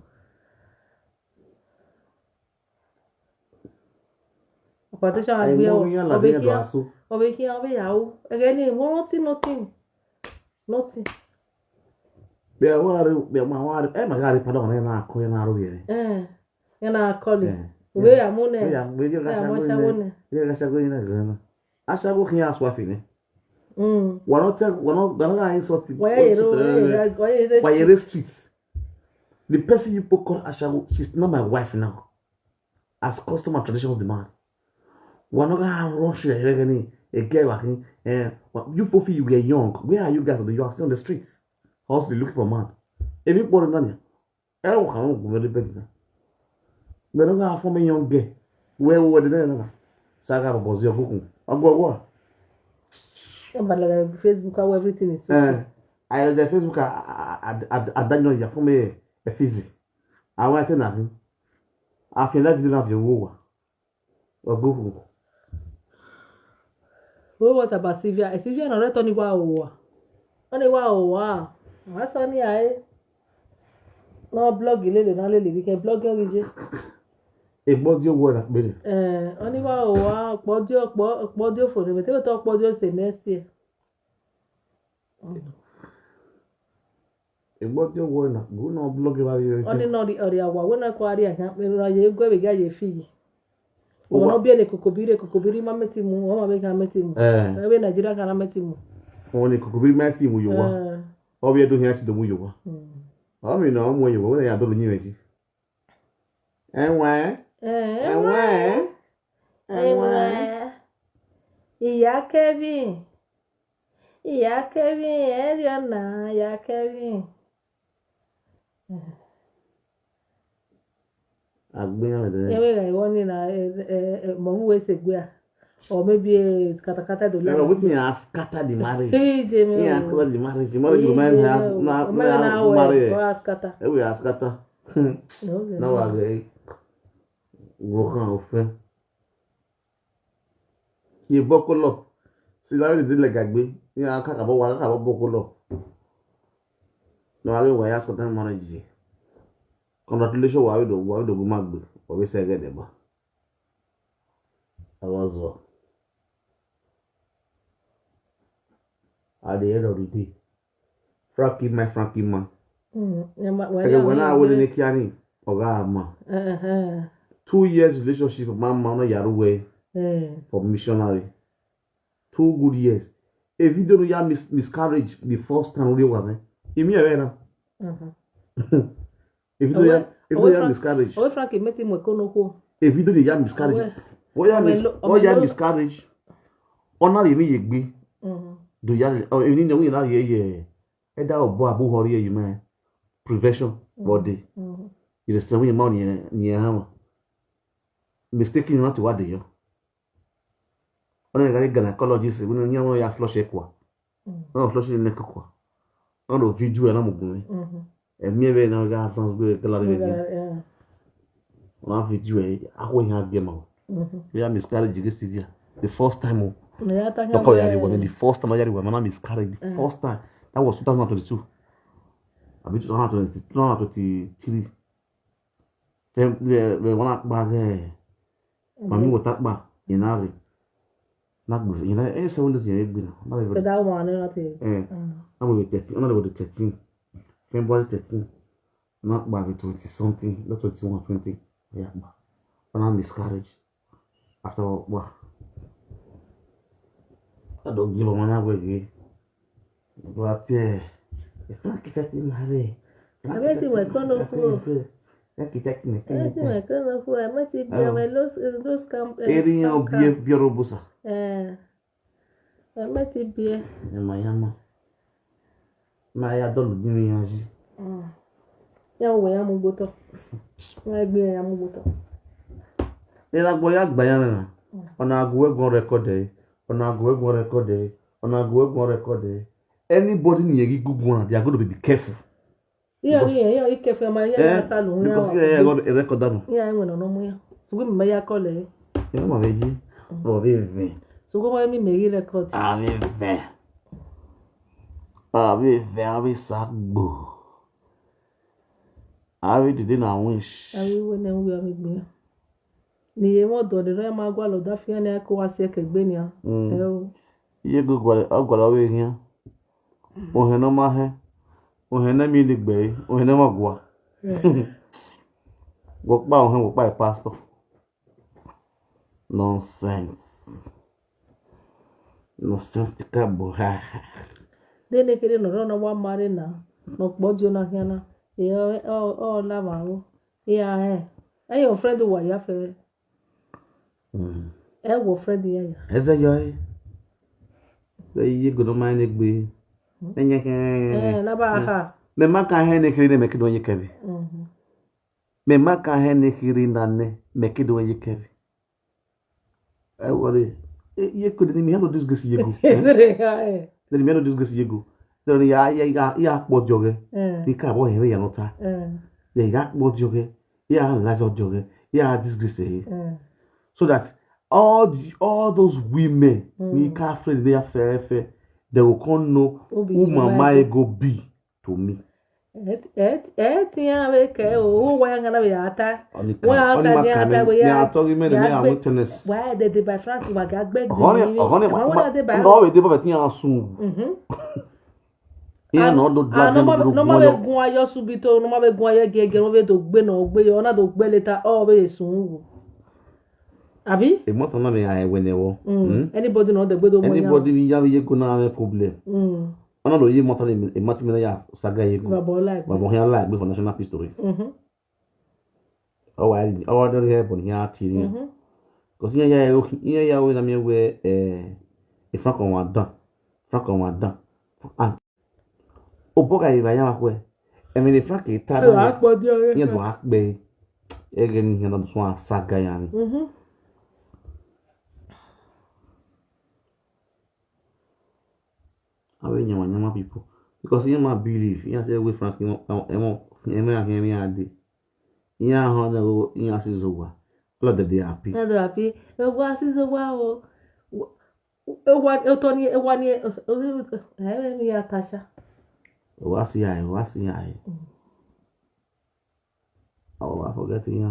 Politician agbe o. Obekia, obekia, obeyawo. Again, one thing, nothing. Nothing. Bia wari, bia ma wari. Eh, magari pardon, eh, na ko, eh, na ro yere. Eh. Eh, na ko le. Eh. We ya mo ne. We ya, we ya ga shago ne. We ya ga shago ne gana. Ashago kin ya swafi ne. Mm. We're not tell, we're not, we're not insulting. Why you, why you, why you street? The person you put call Ashago, she's not my wife now. As custom and traditions demand. We're not gonna rush you, you're gonna, a girl like him, eh, you both, you were young. Where are you guys? You are still on the streets. Hustling, looking for man. Anybody, none. Eh, we can't go very bad. We're not gonna form a young girl. Where we were there, no. Saga, Bozi, Okukun. I'll go, what? Facebook, how everything is. Eh, I, the Facebook, I, I, I, I, I don't know, you're from a, a Fiji. I want to know. I feel like you don't have your war. Ogugu. What, what about Sylvia? Eh, Sylvia na reto ni wa owa. Oni wa owa. Wa so ni ai. No blog le le na le le, we can blog your je. E gbọ́ di owó rà péré. Eh, oni wa owa, pọ̀ di, pọ̀, pọ̀ di fo ni, we te to pọ̀ di se next year. Igbo ti wo na, go na blog ba yo. Oni no di ori awa, we na ko ari aha, me ra ye gwe be ga ye fi. Wo no bi ne kokobiri, kokobiri ma meti mu, o ma be ga meti mu. Eh. E be Nigeria ka na meti mu. Oni kokobiri ma ti mu yo wa. Eh. O bi do hin ati do mu yo wa. Mm. O mi na o mu yo wa, we na ya do lu nyi meji. Enwe. Eh, Enwe. Enwe. Enwe. Iya Kevin. Iya Kevin, Eriona, Iya Kevin. Agbenya me de. Ewe ga iwo ni na, eh, eh, eh, mo mu we se gbe a. Or maybe, eh, katakata do la. Wetin ya scatter the marriage? Hey, Jimmy. Ya scatter the marriage. Marriage go man na, na, na marry. Or scatter. Ewe ya scatter. No, no. Na wa ge. Wo kan o fe. Ye bokolo. Si la de le gagbe. Ni aka ka bo wa ka bo bokolo. No, I will ask for that marriage. Congratulations, wa we do, wa we do go magbe. Wa we se ge de ba. I was, uh, at the end of the day, Frankie, my Frankie man. Mm, yeah, ma-, well, again, yeah, when I was in the Kiani, Oga man. Uh-huh. Two years relationship, my man, no yaru way, eh, for missionary. Two good years. A video no ya mis-, miscarriage the first time we were, man. You mean, eh, na? Uh-huh. A video ya, a video ya miscarriage. Owe Frankie meti mo kono ko. A video ya miscarriage. Owe. Owe ya mis-, owe ya miscarriage. Ona le mi ye gbe. Mm-hmm. Do ya, oh, ni ni na ye ye. E da obo abu hori ye, you man. Prevention, mm-hmm, body. Mm-hmm. You dey say we man ni, ni ha. Mistaking not what dey yo. Ona ga gynecologist, we no ya flush e kwa. Mm. Ona flush e ne kwa. Ona video na mugun. Mm-hmm. E mi ebe na ga sans go kala de. Yeah. Ona video e, akwa ihe a game. Mm-hmm. Ya miscarriage ge Sylvia. The first time, oh. Toko ya the first time ya the first time. The first time. That was two thousand twenty-two. Abi two thousand twenty, two thousand twenty-three. Then, eh, eh, wana kpa ge. Mami wota kpa, ina re. Na gbe, ina, eh, seven days ye gbe na. Na re. But that one, I don't know. Eh. Mm. Na we thirteen, na we thirteen. February thirteen. Na kpa be twenty something, not twenty-one, twenty. Yeah, kpa. Ona miscarriage. After what? I don't give a man away. But, eh, Frankie thirty marry. Abeti we kono ku. Frankie thirty me. Abeti we kono ku. Amati bi we los, los camp, eh, area scam bi, camp. Bi robusa. Eh. Eme ti bie. Ema yama. Ma ya dolu gini ya ji. Ya wo ya mu gboto. Wa gbe ya mu gboto. Ina gbo ya gba ya na. Ona agu we go record eh. Ona agu we go record eh. Ona agu we go record eh. Anybody ni yegi gugu na, they are going to be careful. Iyo iyo iyo ike fe ma ya ya salu ya. Because ya ya go record that. Ya enwe no no mu ya. Sugu mi ya call eh. Ya ma ve yi. Ro ve ve. Sugu mo mi me yi record. Ave ve. Ave ve ave sagbo. Ave dide na wish. Awi we ne wi ave gbe. Ni ye mo do de re ma gwa lo da fi ne ko wa se ke gbe ni a. Eh o. Ye go gwa agwa we hian. Ohe no ma he. Ohe na mi ni gbe. Ohe na ma gwa. Wo pa ohe wo pa pastor. Nonsense. Nonsensical boy. De ne kere no ro no wa mare na. No po jo na hian na. E o o la ma o. Ya eh. E your friend wa ya fe. Mm. E wo friend ya ya. Eze yo eh. Ze yi go no ma ni gbe. Enye ke. Eh na ba ha. Me ma ka he ne kiri ne me kido ye kevi. Mhm. Me ma ka he ne kiri na ne me kido ye kevi. I worry. Ye could ni mi handle this grace ye go. Ere ha eh. Then mi handle this grace ye go. Then ya ya ya ya po joge. Eh. Ni ka bo he ya no ta. Eh. Ya ya po joge. Ya la jo joge. Ya disgrace eh. Eh. So that all the, all those women Mm. we can friend they are fair fair. They will come know Who be who your mama wife? Go be to me. Et et et ya we ke o wo wa ya ngana we ata. Oni Wa ka oni sa ma ni ka ata we me ni ya. atori me ni Ya a gbe- witness. Wa de de by Frank wa ga gbe. Ohone ohone Wa wa de by. Ngo we de ba ti ya sun. Mhm. Ya no do Ah, dwa no ma de no ma be gun ayo subito, no ma be gun ayo gege, no be do gbe no gbe yo, na do gbe later, oh be sun wo. Abi? E mo tan na me a we ne wo. Mm. Anybody no de gbe do mo ya. Anybody we ya we go na problem. Mm. Ona lo ye mo tan e ma ti me na ya saga ye go. Baba o like. Baba o ya like for national history. Mhm. O wa o wa do he bon ya ti ni. Mhm. Because ya ya o ya ya we na me we eh e Frank wa dan. Frank wa dan. Ah. O boga iba ya wa kwe. E me ni Frank e ta Ayo na. akpo di o. Ye do akpe. E ge ni he no so saga ya ni. Mhm. Awe nyama nyama people. Because you ma believe, you say we Frank you know, emo emo ya me ade. Ya ho na go ya si zo wa. All of them they happy. Na do happy. E gwa si zo wa o. E wa o to ni e wa ni e mi ya tasha. Wa si ai, wa si ai. Oh, I forget ya.